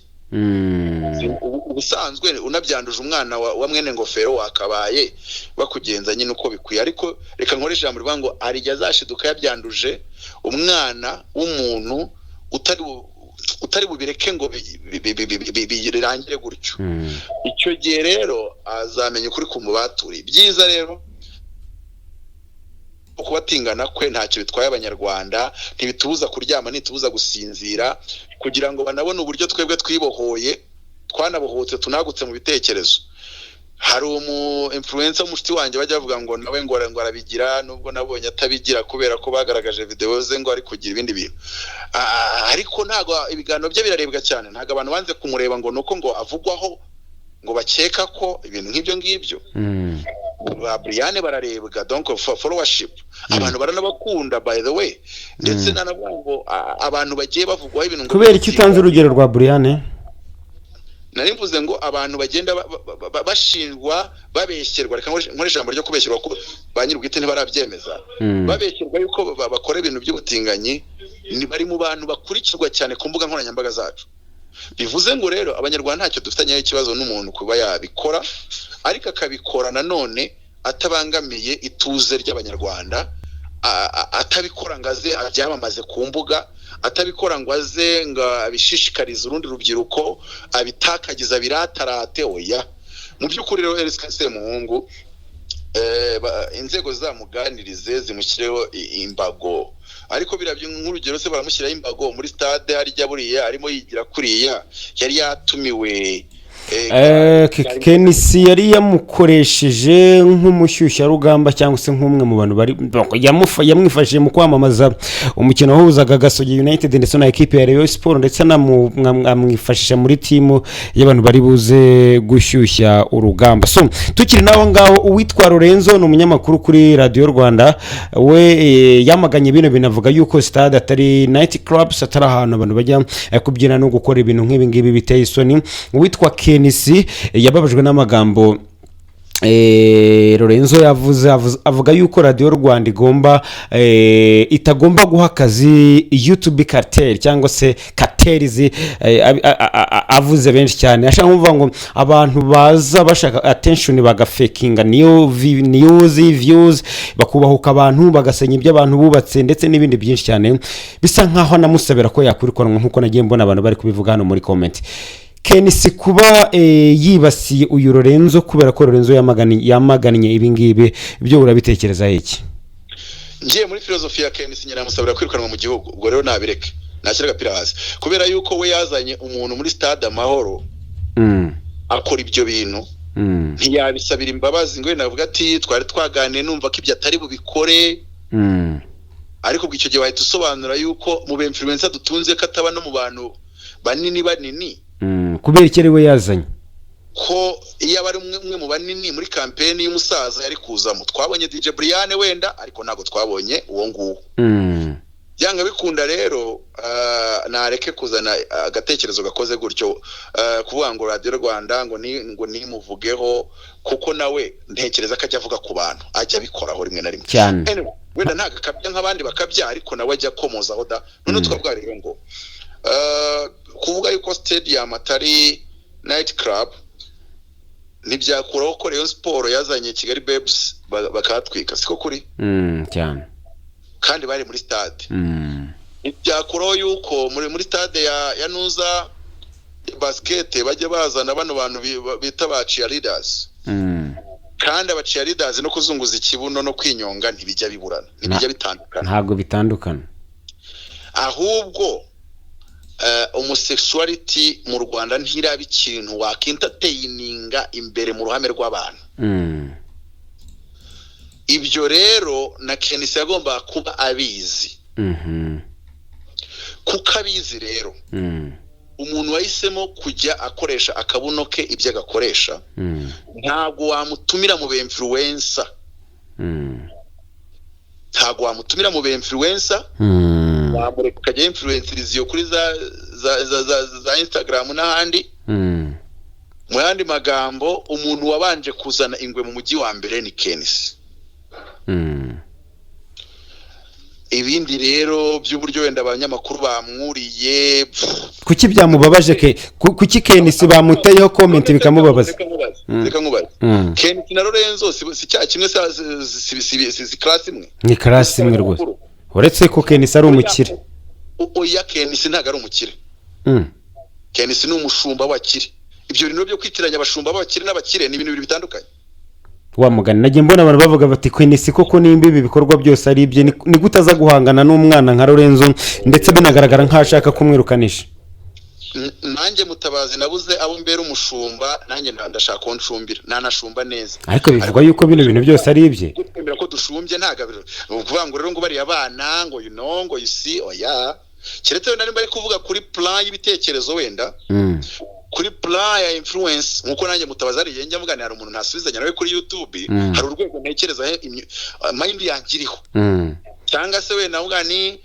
Ubusanzwe unabyanduje umwana wa mwene ngofero wakabaye bakugenza nyine uko bikwiye, ariko reka nkore ijambo rivuga ngo hari igihe azashiduka yabyanduje umwana w'umuntu utari bubireke ngo birangire gutyo. Icyo gihe rero azamenya ukuri ku mubaturiye. Byiza rero kubatingana kwe ntacyo bitwaye Abanyarwanda, ntibitubuza kuryama, ntitubuza gusinzira, kugira ngo banabone uburyo twebwe twibohoye, twanabohotse, tunagutse mu bitekerezo. Hari umu influencer w'umushuti wanjye bajya bavuga ngo nawe ngo arabigira, nubwo nabonye atabigira kubera ko bagaragaje video ze ngo ari kugira ibindi bintu, ariko ntago ibiganiro bye birarebwa cyane, ntago abantu banze kumureba ngo nuko ngo avugwaho ngo bakeka ko ibintu nk'ibyo ngibyo. Ba Brian bararebwa, donc followership, abantu baranabakunda by the way, ndetse nanavuga ngo abantu bagiye bavugwaho ibintu ngo Kubera iki utanze urugero rwa Brian? Nari mvuze ngo abantu bagenda bashinjwa, babeshyerwa, reka nkore ijambo ryo kubeshyerwa ko ba nyir'ubwite ntibarabyemeza, babeshyerwa yuko bakora ibintu by'ubutinganyi, ni bari mu bantu bakurikirwa cyane ku mbuga nkoranyambaga zacu. Bivuze ngo rero Abanyarwanda ntacyo dufitanyeho ikibazo n'umuntu kuba yabikora, ariko akabikora nanone atabangamiye ituze ry'Abanyarwanda, atabikora ngo aze abyamamaze ku mbuga, atabikora ngo aze ngo abishishikarize urundi rubyiruko, abitakagiza biratarate, oya. Mu by'ukuri rero Eric Semuhungu, inzego zizamuganirize zimushyireho imbago, ariko birabyo nk'urugero se baramushyiraho imbago muri stade harya buriya arimo yigira kuriya yari yatumiwe. KNC yari yamukoresheje nk'umushyushyarugamba cyangwa se nk'umwe mu bantu bari yamwifashishije mu kwamamaza umukino wahuzaga Gasogi United ndetse na ekipe ya Rayon Sport, ndetse amwifashisha muri timu y'abantu bari buze gushyushya urugamba. So tukiri naho ngaho, uwitwa Lorenzo ni umunyamakuru kuri Radiyo Rwanda, we yamaganye bino binavuga yuko stade atari night clubs, atari ahantu abantu bajya kubyina no gukora ibintu nk'ibi ngibi biteye isoni. Uwitwa KNC yababajwe n'amagambo Lorenzo yavuze, avuga yuko Radiyo Rwanda igomba itagomba guha akazi YouTube cartel cyangwa se cartels. Avuze benshi cyane, ashaka kuvuga ngo abantu baza bashaka attention, bagafekinga news, views, bakubahuka abantu, bagasenya ibyo abantu bubatse ndetse n'ibindi byinshi cyane, bisa nkaho anamusabira ko yakurikiranwa, nk'uko nagiye mbona abantu bari kubivuga hano muri comment. KNC kuba yibasiye uyu Lorenzo kubera ko Lorenzo yamaganye ibi ngibi byo, urabitekerezaho iki? Ngiye muri filozofi ya KNC, nyiramusabira kwirukanwa mu gihugu. Ubwo rero nabireke, nashyira agapira hasi, kubera yuko we yazanye umuntu muri Stade Amahoro akora ibyo bintu, ntiyabisabira imbabazi ngo wenda avuga ati twari twaganiye, numva ko ibyo atari bubikore. Ariko ubwo icyo gihe wahita usobanura yuko mu ba influencer dutunze ko ataba no mu bantu banini banini. Kubera icyo ari we yazanye. Ko iyo aba ari umwe mu banini muri kampeni y'umusaza yari kuzamo. Twabonye DJ Brian wenda, ariko ntabwo twabonye uwo nguwo. Byanga bikunda rero, nareke kuzana agatekerezo gakoze gutyo, kuvuga ngo Radiyo Rwanda ngo nimuvugeho, kuko nawe ntekereza ko ajya avuga ku bantu, ajya abikoraho rimwe na rimwe. Cyane. Anyway, wenda ntabwo akabya nk'abandi bakabya, ariko nawe ajya akomozaho da. Noneho tukavuga rero ngo kuvuga yuko stadium atari night club ntibyakuraho ko Rayon Sport yazanye Kigali Babes bakahatwika, siko kuri? Cyane. Kandi bari muri stade. Ntibyakuraho yuko muri stade ya nuza ya basket bajya bazana bano bantu bita ba cheerleaders, kandi aba cheerleaders no kuzunguza ikibuno no kwinyonga ntibijya biburana, ntibijya bitandukana. Ntabwo bitandukana. Ahubwo homosexuality mu Rwanda ntiraba ikintu wakentertaininga imbere mu ruhame rw'abantu. Ibyo rero na KNC yagombaga kuba abizi. Kuko abizi rero, umuntu wahisemo kujya akoresha akabuno ke ibyo agakoresha, ntabwo wamutumira mu ba influencer. Ntabwo wamutumira mu ba influencer. Wamureka ukajya influenceriza iyo kuri za Instagram n'ahandi. Mu yandi magambo, umuntu wabanje kuzana ingwe mu mujyi wa mbere ni KNC. Ibindi rero by'uburyo wenda abanyamakuru bamwuriye, pff, Kuki byamubabaje ke? Kuki KNC bamuteyeho comment bikamubabaza? Reka nkubaze, reka nkubaze. KNC na Lorenzo si cya kimwe, si class imwe? Ni class imwe rwose, uretse ko KNC ari umukire. Oya, KNC ntabwo ari umukire. KNC ni umushumba w'abakire. Ibyo bintu byo kwitiranya abashumba b'abakire n'abakire ni ibintu bibiri bitandukanye. Wa mugani nagiye mbona abantu bavuga bati KNC koko nimba ibi bikorwa byose ari ibye, ni gute aza guhangana n'umwana nka Lorenzo, ndetse binagaragara nk'aho ashaka kumwirukanisha? Nanjye Mutabazi nabuze abo mbera umushumba, nanjye ndashaka ko nshumbira, nanashumba neza. Ariko bivugwa yuko bino bintu byose ari ibye. Kwemera ko dushumbye ntabwo ni ukuvuga ngo rero ngo bariya bana ngo you know, ngo you see. Oya, keretse wenda nimba ari kuvuga kuri plan y'ibitekerezo, wenda kuri plan ya influence, nkuko nanjye Mutabazi ari njya mvuga, hari umuntu ntasubizanya nawe kuri YouTube, hari urwego ntekereza mind yanjye iriho, cyangwa se wenda mvuga ni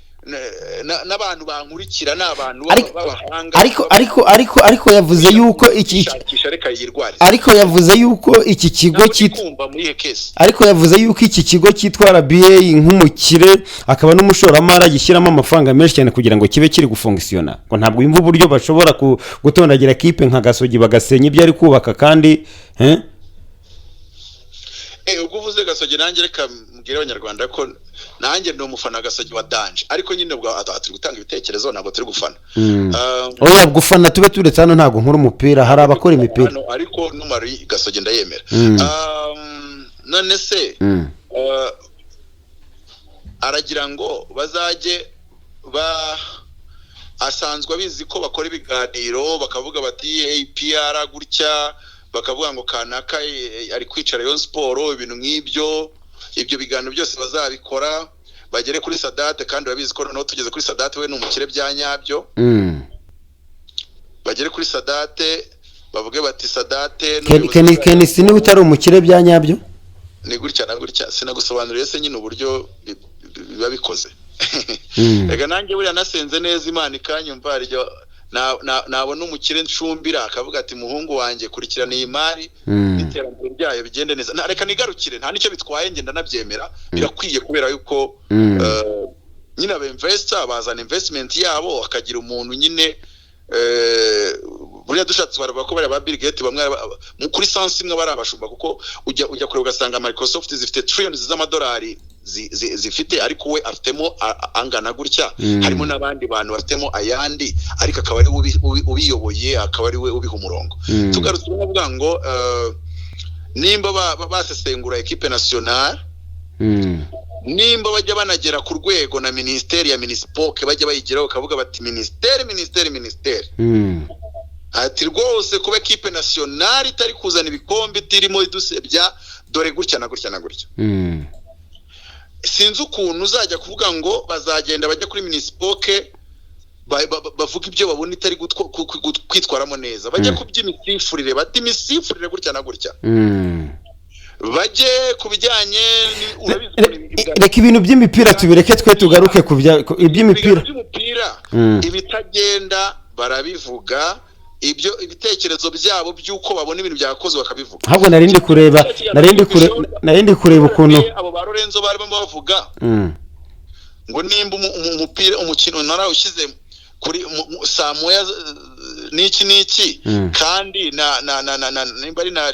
n'abantu bankurikira ni abantu b'abahanga. Ariko yavuze yuko iki Shakisha, reka yirwarize. Ariko yavuze yuko iki kigo Ntabwo ndi cyitwa kumva muri iyo case. Ariko yavuze yuko iki kigo cyitwa RBA, nk'umukire akaba n'umushoramari, agishyiramo amafaranga menshi cyane kugira ngo kibe kiri gufonctionna, ngo ntabwo yumva uburyo bashobora gutondagira kipe nka Gasogi bagasenya ibyo ari kubaka kandi eh? Ubwo uvuze Gasogi, nanjye reka mbwire Abanyarwanda ko nanjye ndi umufana wa Gasogi wa danger, ariko nyine ubwo aha turi gutanga ibitekerezo, ntabwo turi gufana. Oya, gufana tube turetse, hano ntabwo nkora umupira, hari abakora imipira. Hano, ariko numari Gasogi ndayemera. None se aragira ngo bazajye ba Asanzwe abizi ko bakora ibiganiro, bakavuga bati hey, PR gutya, bakavuga ngo kanaka ari kwica Rayon Sport, ibintu nk'ibyo. Ibyo biganiro byose bazabikora bagere kuri Sadate, kandi urabizi ko noneho tugeze kuri Sadate, we ni umukire bya nyabyo. Bagere kuri Sadate bavuge bati Sadate Kenisi niba utari umukire bya nyabyo ni gutya na gutya. Sinagusobanuriye se nyine uburyo biba bikoze? Reka nanjye buriya nasenze neza Imana ikanyumva, nabona umukire nshumbira akavuga ati muhungu wanjye kurikirana iyi mari n'iterambere ryayo bigende neza. Reka nigarukire, nta nicyo bitwaye, ngenda nabyemera, birakwiye kubera yuko nyine aba investor bazana investment yabo, akagira umuntu nyine. Buriya dushatse baravuga ko bariya ba Bill Gates bamwe kuri sansi imwe bari abashumba, kuko ujya kureba ugasanga Microsoft zifite trillions z'amadolari zifite, ariko we afitemo angana gutya. Harimo n'abandi bantu bafitemo ayandi, ariko akaba ari we ubiyoboye, akaba ari we ubiha umurongo. Tugarutse n'avuga ngo nimba basesengura equipe nationale, nimba bajya banagera ku rwego na ministeri ya Minispoc bajya bayigeraho bakavuga bati ministeri ati rwose kuba equipe nationale itari kuzana ibikombe itirimo idusebya, dore gutya na gutya na gutya. Sinzi ukuntu uzajya kuvuga ngo bazagenda bajya kuri Minispoc bavuga ibyo babona itari kwitwaramo neza, bajya kuby'imisifurire bati imisifurire gutya na gutya, bajye ku bijyanye. Reka ibintu by'imipira tubireke, twe tugaruke ku iby'imipira. Ibitagenda barabivuga, ibyo ibitekerezo byabo by'uko babona ibintu byakozwe bakabivuga. Ahubwo narindi kureba ukuntu abo ba Lorenzo barimo bavuga ngo nimba umupira umukino narawushyize kuri saa moya n'iki n'iki, kandi na na na na nimba ari na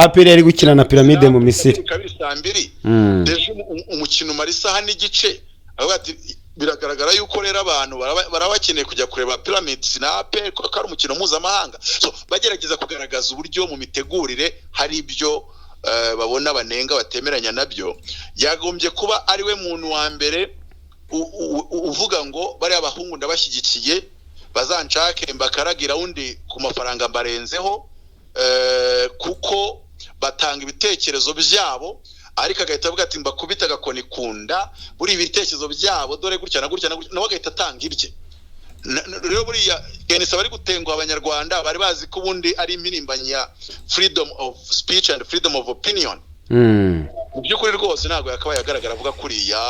APR yari gukina na Pyramide mu Misiri kabiri saa mbiri, deje umukino umara isaha n'igice. Avuga ati biragaragara yuko rero abantu barabakeneye kujya kureba Pyramids na APR kuko ari umukino mpuzamahanga. So bagerageza kugaragaza uburyo mu mitegurire hari ibyo babona banenga batemeranya nabyo. Yagombye kuba ari we muntu wa mbere uvuga ngo bariya bahungu ndabashyigikiye, bazanshake mbakaragira undi ku mafaranga mbarenzeho, kuko batanga ibitekerezo byabo, ariko agahita avuga ati mbakubita agakoni kunda buri ibitekerezo byabo dore gutya na gutya nawe agahita atanga ibye. Rero buriya Kenisi bari gutenguha abanyarwanda bari bazi ko ubundi ari impirimbanyi ya freedom of speech and freedom of opinion. Mu by'ukuri rwose ntabwo yakabaye agaragara avuga kuriya.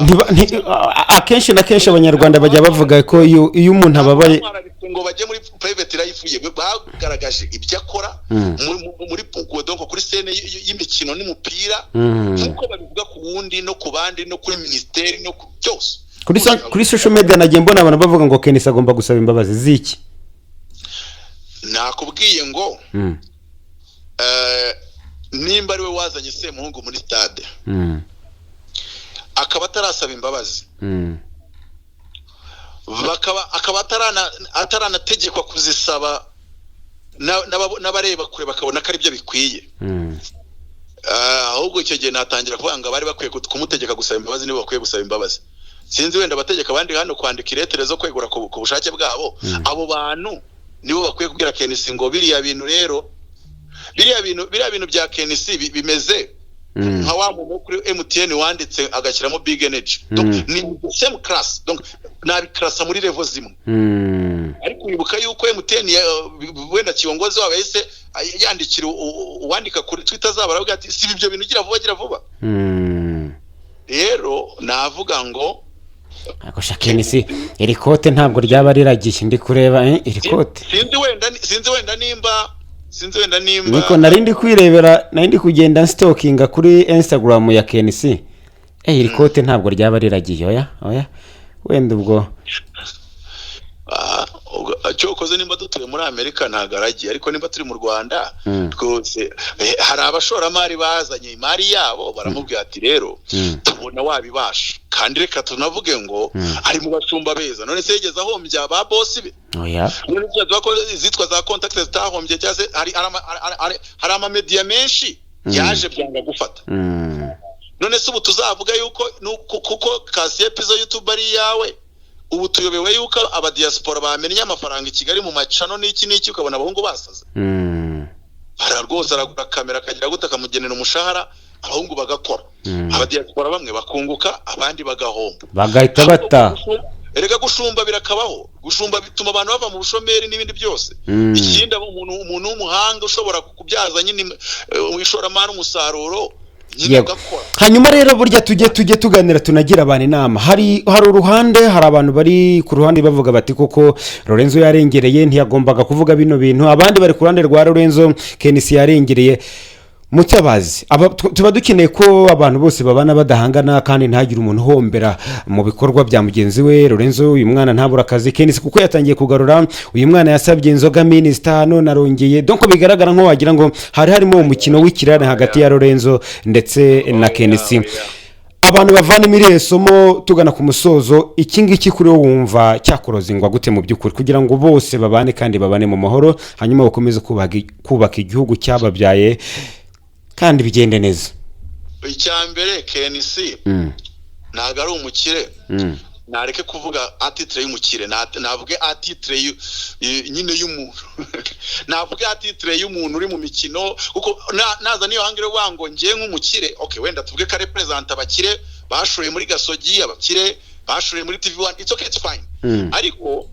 Akenshi na kenshi abanyarwanda bajya bavuga ko iyo umuntu ababaye ngo bajye muri private life ye, bagaragaje ibyo akora muri donc kuri scene y'imikino n'umupira, nkuko babivuga ku wundi no ku bandi no kuri ministeri no ku byose. Kuri social media nagiye mbona abantu bavuga ngo Kenisi agomba gusaba imbabazi ziki. Nakubwiye ngo nimba ari we wazanye Semuhungu muri stade akaba atarasaba imbabazi, akaba ataranategekwa kuzisaba, n'abareba kure bakabona ko aribyo bikwiye, ahubwo icyo gihe natangira kuvuga ngo abari bakwiye kumutegeka gusaba imbabazi nibo bakwiye gusaba imbabazi. Sinzi wenda abategeka abandi hano kwandika iretere zo kwegura ku bushake bwabo, abo bantu nibo bakwiye kubwira Kenisi ngo biriya bintu rero biriya bintu bya Kenisi bimeze nka wa muntu kuri MTN wanditse agashyiramo big energy, ni same class, donc nabiklasa muri level zimwe. Ariko wibuka yuko MTN wenda kiongozi wabo yahise yandikira uwandika kuri Twitter zabo aravuga ati si ibyo bintu gira vuba gira vuba. Rero navuga ngo ariko Kenisi iri kote ntabwo ryaba riragiye, ndi kureba iri kote sinzi wenda nimba niko narindi kwirebera, narindi kugenda stalkinga kuri Instagram ya Kenisi. Iri kote ntabwo ryaba riragiye, oya oya wenda ubwo cyokoze nimba dutuye muri Amerika ntabwo aragiye, ariko nimba turi mu Rwanda rwose hari abashoramari bazanye imari yabo baramubwira ati rero tubona wabibasha, kandi reka tunavuge ngo ari mu bashumba beza. None se yigeze ahombya ba boss be? Oya. None se zitwa za contact zitahombye, cyangwa se hari ama media menshi yaje byanga gufata. None se ubu tuzavuga yuko kuko Kasiye Pizo YouTube ari yawe, Ubu tuyobewe yuko abadiaspora bamennye amafaranga i Kigali mu macano n'iki n'iki, ukabona abahungu basaze. Ara rwose aragura kamera, akagira gute, akamugenera umushahara, abahungu bagakora. Abadiaspora bamwe bakunguka, abandi bagahomba. Bagahita bata. Erega gushumba birakabaho, gushumba bituma abantu bava mu bushomeri n'ibindi byose. Ikindi, aba umuntu w'umuhanga ushobora kubyaza nyine ishoramari umusaruro nyine, agakora. Hanyuma rero burya tujye tuganira, tunagira abantu inama. Hari uruhande, hari abantu bari ku ruhande bavuga bati koko Lorenzo yarengereye, ntiyagombaga kuvuga bino bintu. Abandi bari ku ruhande rwa Lorenzo, KNC yarengereye. Mutabazi, tuba dukeneye ko abantu bose babana badahangana, kandi ntagire umuntu uhombera mu bikorwa bya mugenzi we. Lorenzo, uyu mwana ntabura akazi. KNC kuko yatangiye kugarura, uyu mwana yasabye inzoga minisita, none arongeye. Donc bigaragara nko wagira ngo hari harimo umukino w'ikirane hagati ya Lorenzo ndetse na KNC. Abantu bavanemo irihe somo? Tugana ku musozo, iki ngiki kuri wowe wumva cyakorozingwa gute mu by'ukuri, kugira ngo bose babane kandi babane mu mahoro, hanyuma bakomeze kubaka igihugu cyababyaye kandi bigende neza? Icya mbere, KNC ntabwo ari umukire. Nareke kuvuga à titre y'umukire, navuge à titre nyine y'umuntu, navuge à titre y'umuntu uri mu mikino, kuko naza niyo hangire uvuga ngo ngiye nk'umukire, okay, wenda tuvuge ko representa abakire bashoye muri Gasogi, abakire bashoye muri TV One, it's okay, it's fine. Ariko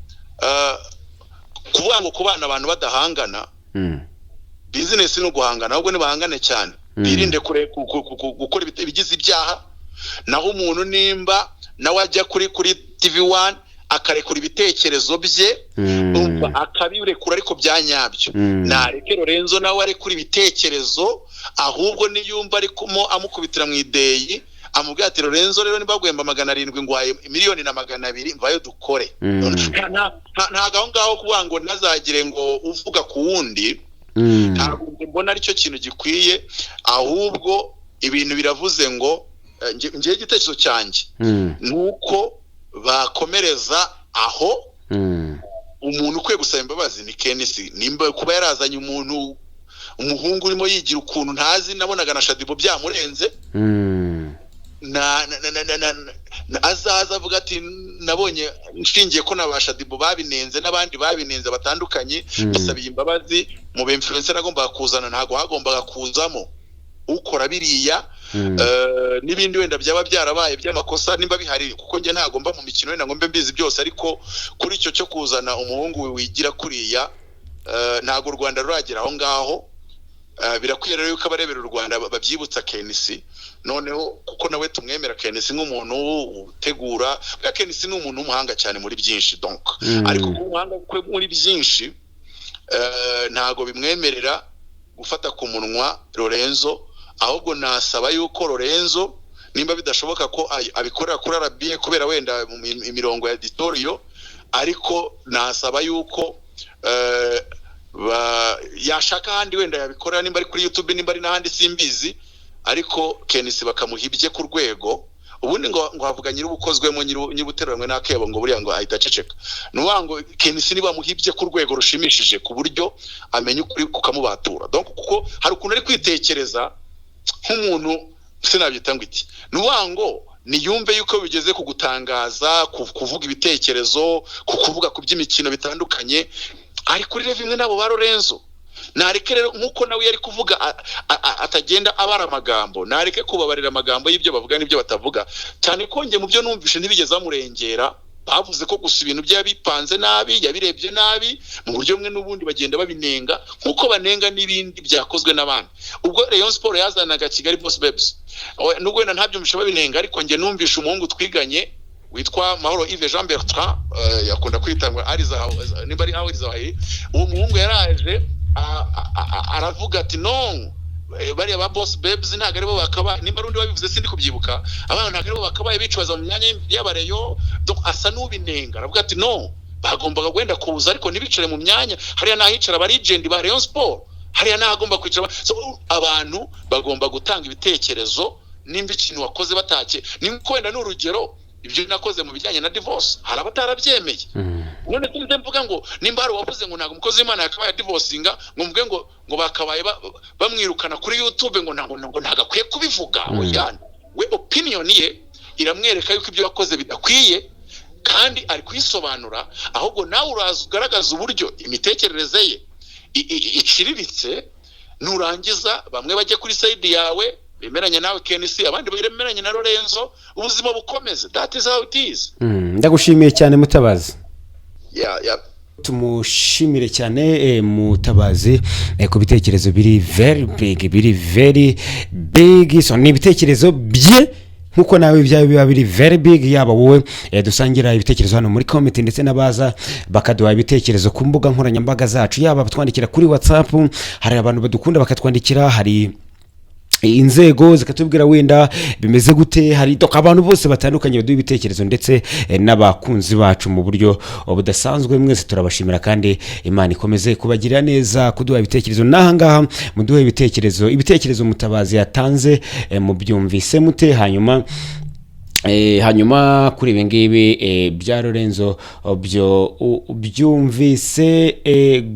kuvuga ngo kubana abantu badahangana, business ni uguhangana, ahubwo ntibahangane cyane, birinde gukora ibigize ibyaha. Naho umuntu nimba nawe ajya kuri TV One akarekura ibitekerezo bye, umva, akabirekura ariko bya nyabyo. Nareke Lorenzo nawe arekura ibitekerezo, ahubwo niyumva arimo amukubitira mu ideyi, amubwira ati: "Lorenzo rero, niba guhemba 700, ngwaye 1,200,000, mvayo dukore." Ntabwo aho ngaho kuvuga ngo ntazagire ngo uvuga ku wundi, ntabwo mbona aricyo kintu gikwiye. Ahubwo ibintu biravuze ngo ngewe igitekerezo cyanjye ni uko bakomereza aho. Umuntu ukwiye gusaba imbabazi ni KNC, nimba kuba yarazanye umuntu, umuhungu urimo yigira ukuntu ntazi, nabonaga na Shaddyboo byamurenze. Na na na na na na azaza avuga ati: "Nabonye nshingiye ko na ba Shaddyboo babinenze n'abandi babinenze batandukanye, basabiye imbabazi mu ba influencer nagombaga kuzana, ntabwo hagombaga kuzamo ukora biriya." N'ibindi wenda byaba byarabaye by'amakosa nimba bihari, kuko njye ntabwo mba mu mikino wenda ngo mbe mbizi byose, ariko kuri icyo cyo kuzana umuhungu wigira kuriya, ntabwo u Rwanda ruragera aho ngaho. Birakwiye rero yuko abarebera u Rwanda babyibutsa KNC noneho, kuko nawe tumwemera KNC nk'umuntu utegura. Bwa KNC ni umuntu w'umuhanga cyane muri byinshi, donc ariko kuba umuhanga kwe muri byinshi, ntabwo bimwemerera gufata ku munwa Lorenzo. Ahubwo nasaba yuko Lorenzo, nimba bidashoboka ko abikorera kuri RBA kubera wenda imirongo ya editorial, ariko nasaba yuko yashaka ahandi wenda yabikorera, nimba ari kuri YouTube, nimba ari n'ahandi simbizi, ariko KNC bakamuha ibye ku rwego. Ubundi ngo havuga nyir'ubukozwemo, nyir'ubuteruranwe n'akebo, ngo buriya ngo ahita aceceka. Ni ukuvuga ngo KNC niba amuha ibye ku rwego rushimishije, ku buryo amenya ukuri kukamubatura. Donc kuko hari ukuntu ari kwitekereza nk'umuntu, sinabyita ngo iki, ni ukuvuga ngo niyumve yuko bigeze ku gutangaza, kuvuga ibitekerezo, ku kuvuga ku by'imikino bitandukanye, ari kuri level imwe n'abo ba Lorenzo. Nareke rero, nk'uko nawe yari kuvuga atagenda abara amagambo, nareke kubabarira amagambo y'ibyo bavuga n'ibyo batavuga, cyane ko njye mu byo numvishe ntibigeze bamurengera. Bavuze ko gusa ibintu bye yabipanze nabi, yabirebye nabi mu buryo bumwe n'ubundi, bagenda babinenga nk'uko banenga n'ibindi byakozwe n'abandi. Ubwo Rayon Sport yazanaga Kigali Boss Babes, nubwo wenda ntabyumvishe babinenga, ariko njye numvishe umuhungu twiganye witwa Mahoro Yves Jean Bertrand, yakunda kwita ngo Ariza, nimba ari Ariza, uwo muhungu yaraje aravuga ati: "No, bariya ba Boss Babes ntabwo aribo bakabaye," nimba ari undi wabivuze sindi kubyibuka, "abana ntabwo aribo bakabaye bicubaza mu myanya y'abareyo." Donc asa n'ubinenga, aravuga ati: "No, bagombaga wenda kuza ariko ntibicare mu myanya hariya n'ahicara aba legend ba Rayon Sport, hariya n'ahagomba kwicara." So, abantu bagomba gutanga ibitekerezo nimba ikintu wakoze batake, ni wenda ni urugero, ibyo nakoze mu bijyanye na divorce hari abatarabyemeye. None sinzi mvuga ngo nimba hari uwavuze ngo ntabwo umukozi w'Imana yakabaye divorcinga, ngo mvuge ngo bakabaye bamwirukana kuri YouTube, ngo ntabwo akwiye kubivuga. Oya, we opinion ye iramwereka yuko ibyo yakoze bidakwiye. Kandi ari kuyisobanura. Ahubwo nawe uraza ugaragaza uburyo imitekerereze ye iciriritse. Nurangiza bamwe bajye kuri side yawe bemeranye nawe KNC, abandi bemeranye na Lorenzo, ubuzima bukomeze. That is how it is. Ndagushimiye cyane, Mutabazi. Yeah. Tumushimire cyane Mutabazi ku bitekerezo biri very big, biri very big. So ni ibitekerezo bye nkuko nawe ibyawe biba biri very big, yaba wowe dusangira ibitekerezo hano muri comment, ndetse n'abaza bakaduha ibitekerezo ku mbuga nkoranyambaga zacu, yaba abatwandikira kuri WhatsApp. Hari abantu badukunda bakatwandikira, hari inzego zikatubwira wenda bimeze gute, hari donc abantu bose batandukanye baduha ibitekerezo, ndetse n'abakunzi bacu mu buryo budasanzwe. Mwese turabashimira kandi Imana ikomeze kubagirira neza kuduha ibitekerezo. N'aha ngaha muduhe ibitekerezo. Ibitekerezo Mutabazi yatanze mubyumvise mute? Hanyuma kuri ibi ngibi bya Lorenzo byo byumvise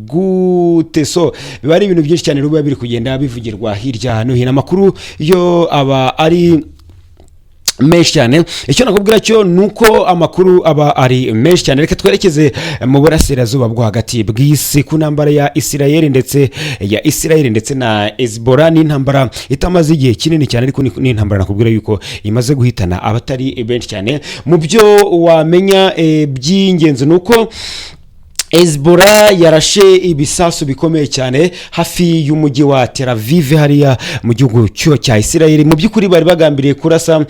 gute? So biba ari ibintu byinshi cyane biba biri kugenda bivugirwa hirya no hino. Amakuru yo aba ari menshi cyane. Icyo nakubwira cyo ni uko amakuru aba ari menshi cyane. Reka twerekeze mu burasirazuba bwo hagati bw'isi, ku ntambara ya Isirayeli ndetse na Hezbollah. Ni intambara itamaze igihe kinini cyane, ariko ni intambara nakubwira yuko imaze guhitana abatari benshi cyane. Mu byo wamenya by'ingenzi ni uko Hezbollah yarashe ibisasu bikomeye cyane hafi y'umujyi wa Tel Aviv hariya mu gihugu cyo cya Israel. Mu by'ukuri bari bagambiriye kurasa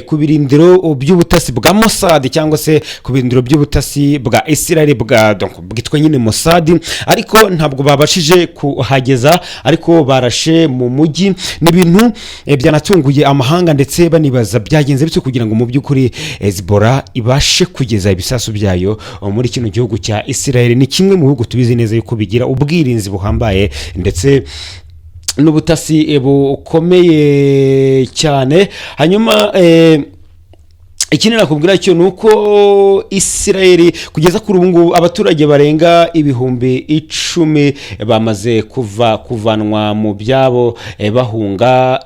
ku birindiro by'ubutasi bwa Mossad, cyangwa se ku birindiro by'ubutasi bwa Israel bwa donc bwitwa nyine Mossad, ariko ntabwo babashije kuhageza, ariko barashe mu mujyi. Ni ibintu byanatunguye amahanga, ndetse banibaza byagenze bityo kugira ngo mu by'ukuri Hezbollah ibashe kugeza ibisasu byayo muri kino gihugu cya Israel. Ni kimwe mu bihugu tubizi neza yuko bigira ubwirinzi buhambaye ndetse n'ubutasi bukomeye cyane. Hanyuma ikindi nakubwira cyo ni uko Isirayeli kugeza kuri ubu ngubu abaturage barenga 10,000 bamaze kuva kuvanwa mu byabo bahunga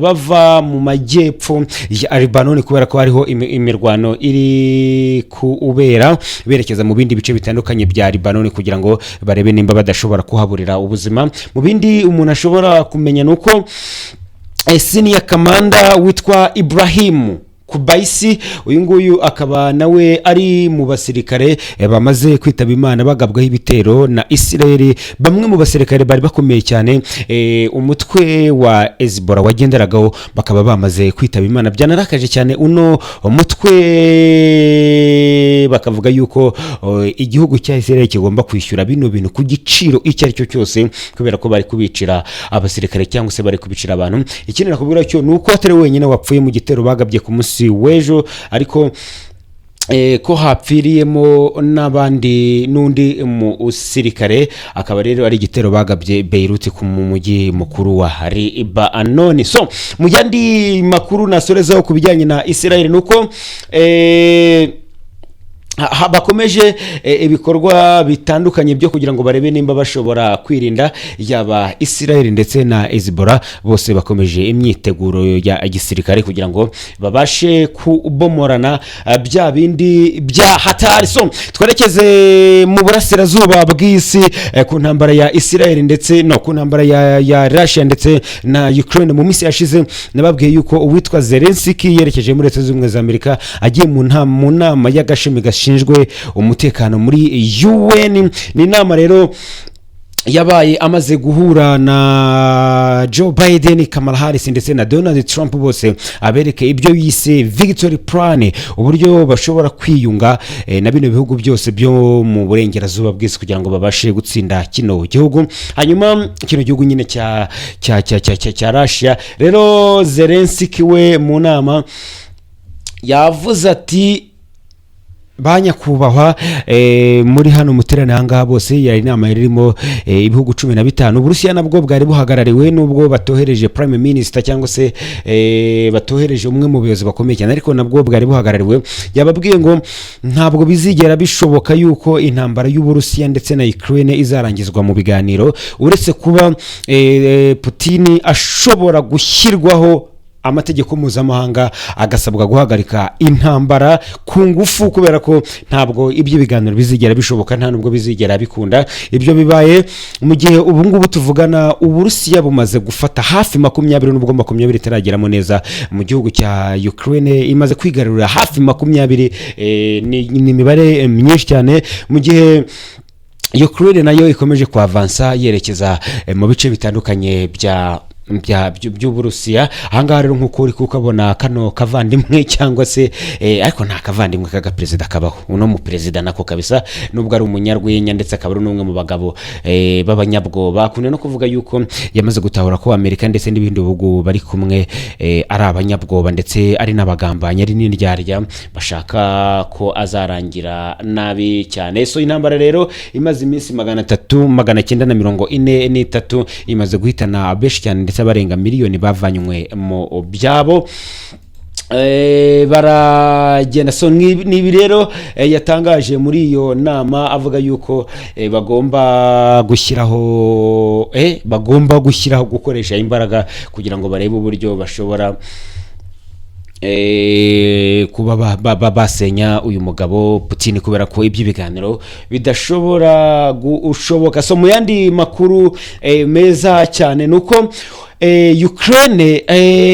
bava mu majyepfo ya Libanoni, kubera ko hariho imirwano iri kubera, berekeza mu bindi bice bitandukanye bya Libanoni kugira ngo barebe nimba badashobora kuhaburira ubuzima. Mu bindi umuntu ashobora kumenya ni uko senior commander witwa Ibrahim Kubaisi, uyu nguyu akaba nawe ari mu basirikare bamaze kwitaba Imana bagabwaho ibitero na Isirayeli. Bamwe mu basirikare bari bakomeye cyane umutwe wa Hezbollah wagenderagaho bakaba bamaze kwitaba Imana. Byanarakaje cyane uno mutwe, bakavuga yuko igihugu cya Isirayeli kigomba kwishyura bino bintu ku giciro icyo ari cyo cyose, kubera ko bari kubicira abasirikare cyangwa se bari kubicira abantu. Ikindi nakubwira cyo ni uko atari wenyine wapfuye mu gitero bagabye ku munsi w'ejo, ariko ko hapfiriyemo n'abandi, n'undi musirikare. Akaba rero ari igitero bagabye Beirut, ku mu mujyi mukuru wa Libanoni. So mu yandi makuru nasorezaho ku bijyanye na Israel ni uko bakomeje ibikorwa bitandukanye byo kugira ngo barebe nimba bashobora kwirinda. Yaba Israel ndetse na Hezbollah, bose bakomeje imyiteguro ya gisirikare kugira ngo babashe kubomorana bya bindi bya hatari. So twerekeze mu burasirazuba bw'isi ku ntambara ya Israel ndetse no ku ntambara ya Russia ndetse na Ukraine. Mu minsi yashize nababwiye yuko uwitwa Zelensky yerekeje muri Leta Zunze Ubumwe za Amerika, agiye mu nama y'agashami gashinzwe umutekano muri UN. Ni inama rero yabaye amaze guhura na Joe Biden, Kamala Harris ndetse na Donald Trump, bose abereke ibyo yise victory plan, uburyo bashobora kwiyunga na bino bihugu byose byo mu burengerazuba bw'isi kugira ngo babashe gutsinda kino gihugu. Hanyuma kino gihugu nyine cya Russia. Rero Zelensky we mu nama yavuze ati: "Ba nyakubahwa muri hano muterane aha ngaha bose." Yari inama yari irimo ibihugu 15. Uburusiya nabwo bwari buhagarariwe, nubwo batohereje prime minister cyangwa se batohereje umwe mu bayobozi bakomeye cyane, ariko nabwo bwari buhagarariwe. Yababwiye ngo ntabwo bizigera bishoboka yuko intambara y'Uburusiya ndetse na Ukraine izarangizwa mu biganiro, uretse kuba Putin ashobora gushyirwaho. Amategeko mpuzamahanga, agasabwa guhagarika intambara ku ngufu, kubera ko ntabwo iby'ibiganiro bizigera bishoboka, nta nubwo bizigera bikunda. Ibyo bibaye mu gihe ubu ngubu tuvugana Uburusiya bumaze gufata hafi 20, nubwo 20 itarageramo neza mu gihugu cya Ukraine. Imaze kwigarurira hafi 20, ni imibare myinshi cyane, mu gihe Ukraine nayo ikomeje kwavansa yerekeza mu bice bitandukanye by'Uburusiya. Ahangaha rero, nk'uko uri kukabona kano kavandimwe, cyangwa se ariko nta kavandimwe k'agaperezida kabaho, uno mu perezida nako kabisa, nubwo ari umunyarwenya ndetse akaba ari n'umwe mu bagabo b'abanyabwoba, akunda no kuvuga yuko yamaze gutahura ko Amerika ndetse n'ibindi bihugu bari kumwe ari abanyabwoba, ndetse ari n'abagambanyi, ari n'indyarya, bashaka ko azarangira nabi cyane. So intambara rero imaze iminsi 343, imaze guhitana benshi cyane, ndetse abarenga miliyoni bavanywe mu byabo. Baragenda. So ni ibi rero yatangaje muri iyo nama, avuga yuko bagomba gushyiraho gukoresha imbaraga kugira ngo barebe uburyo bashobora kuba basenya uyu mugabo Putin, kubera ko iby'ibiganiro bidashobora gushoboka. So mu yandi makuru meza cyane ni uko Ukraine,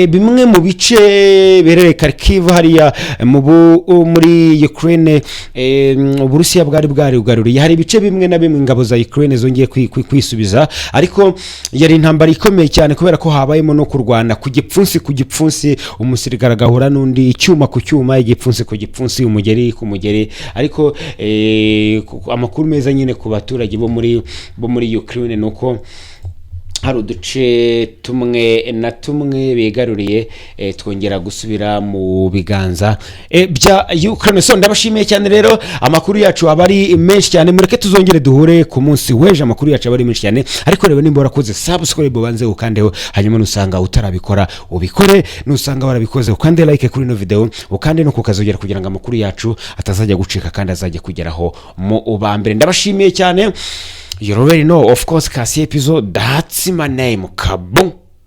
bimwe mu bice biherereye Kharkiv hariya muri Ukraine, Uburusiya bwari bwarigaruriye, hari ibice bimwe na bimwe ingabo za Ukraine zongeye kwisubiza. Ariko yari intambara ikomeye cyane, kubera ko habayemo no kurwana ku gipfunsi ku gipfunsi, umusirikare agahura n'undi, icyuma ku cyuma, igipfunsi ku gipfunsi, umugeri ku mugeri. Ariko amakuru meza nyine ku baturage bo muri Ukraine ni uko hari uduce tumwe na tumwe bigaruriye, twongera gusubira mu biganza bya Ukraine. So ndabashimiye cyane rero, amakuru yacu aba ari menshi cyane. Mureke tuzongere duhure ku munsi w'ejo, amakuru yacu aba ari menshi cyane. Ariko reba nimba warakoze subscribe, ubanze ukandeho, hanyuma nusanga utarabikora ubikore, nusanga warabikoze ukande like kuri ino video, ukande no kukazogera kugira ngo amakuru yacu atazajya gucika kandi azajya kugeraho mu ba mbere. Ndabashimiye cyane. You already know, of course, Kasi Episode, that's my name. Kaboom.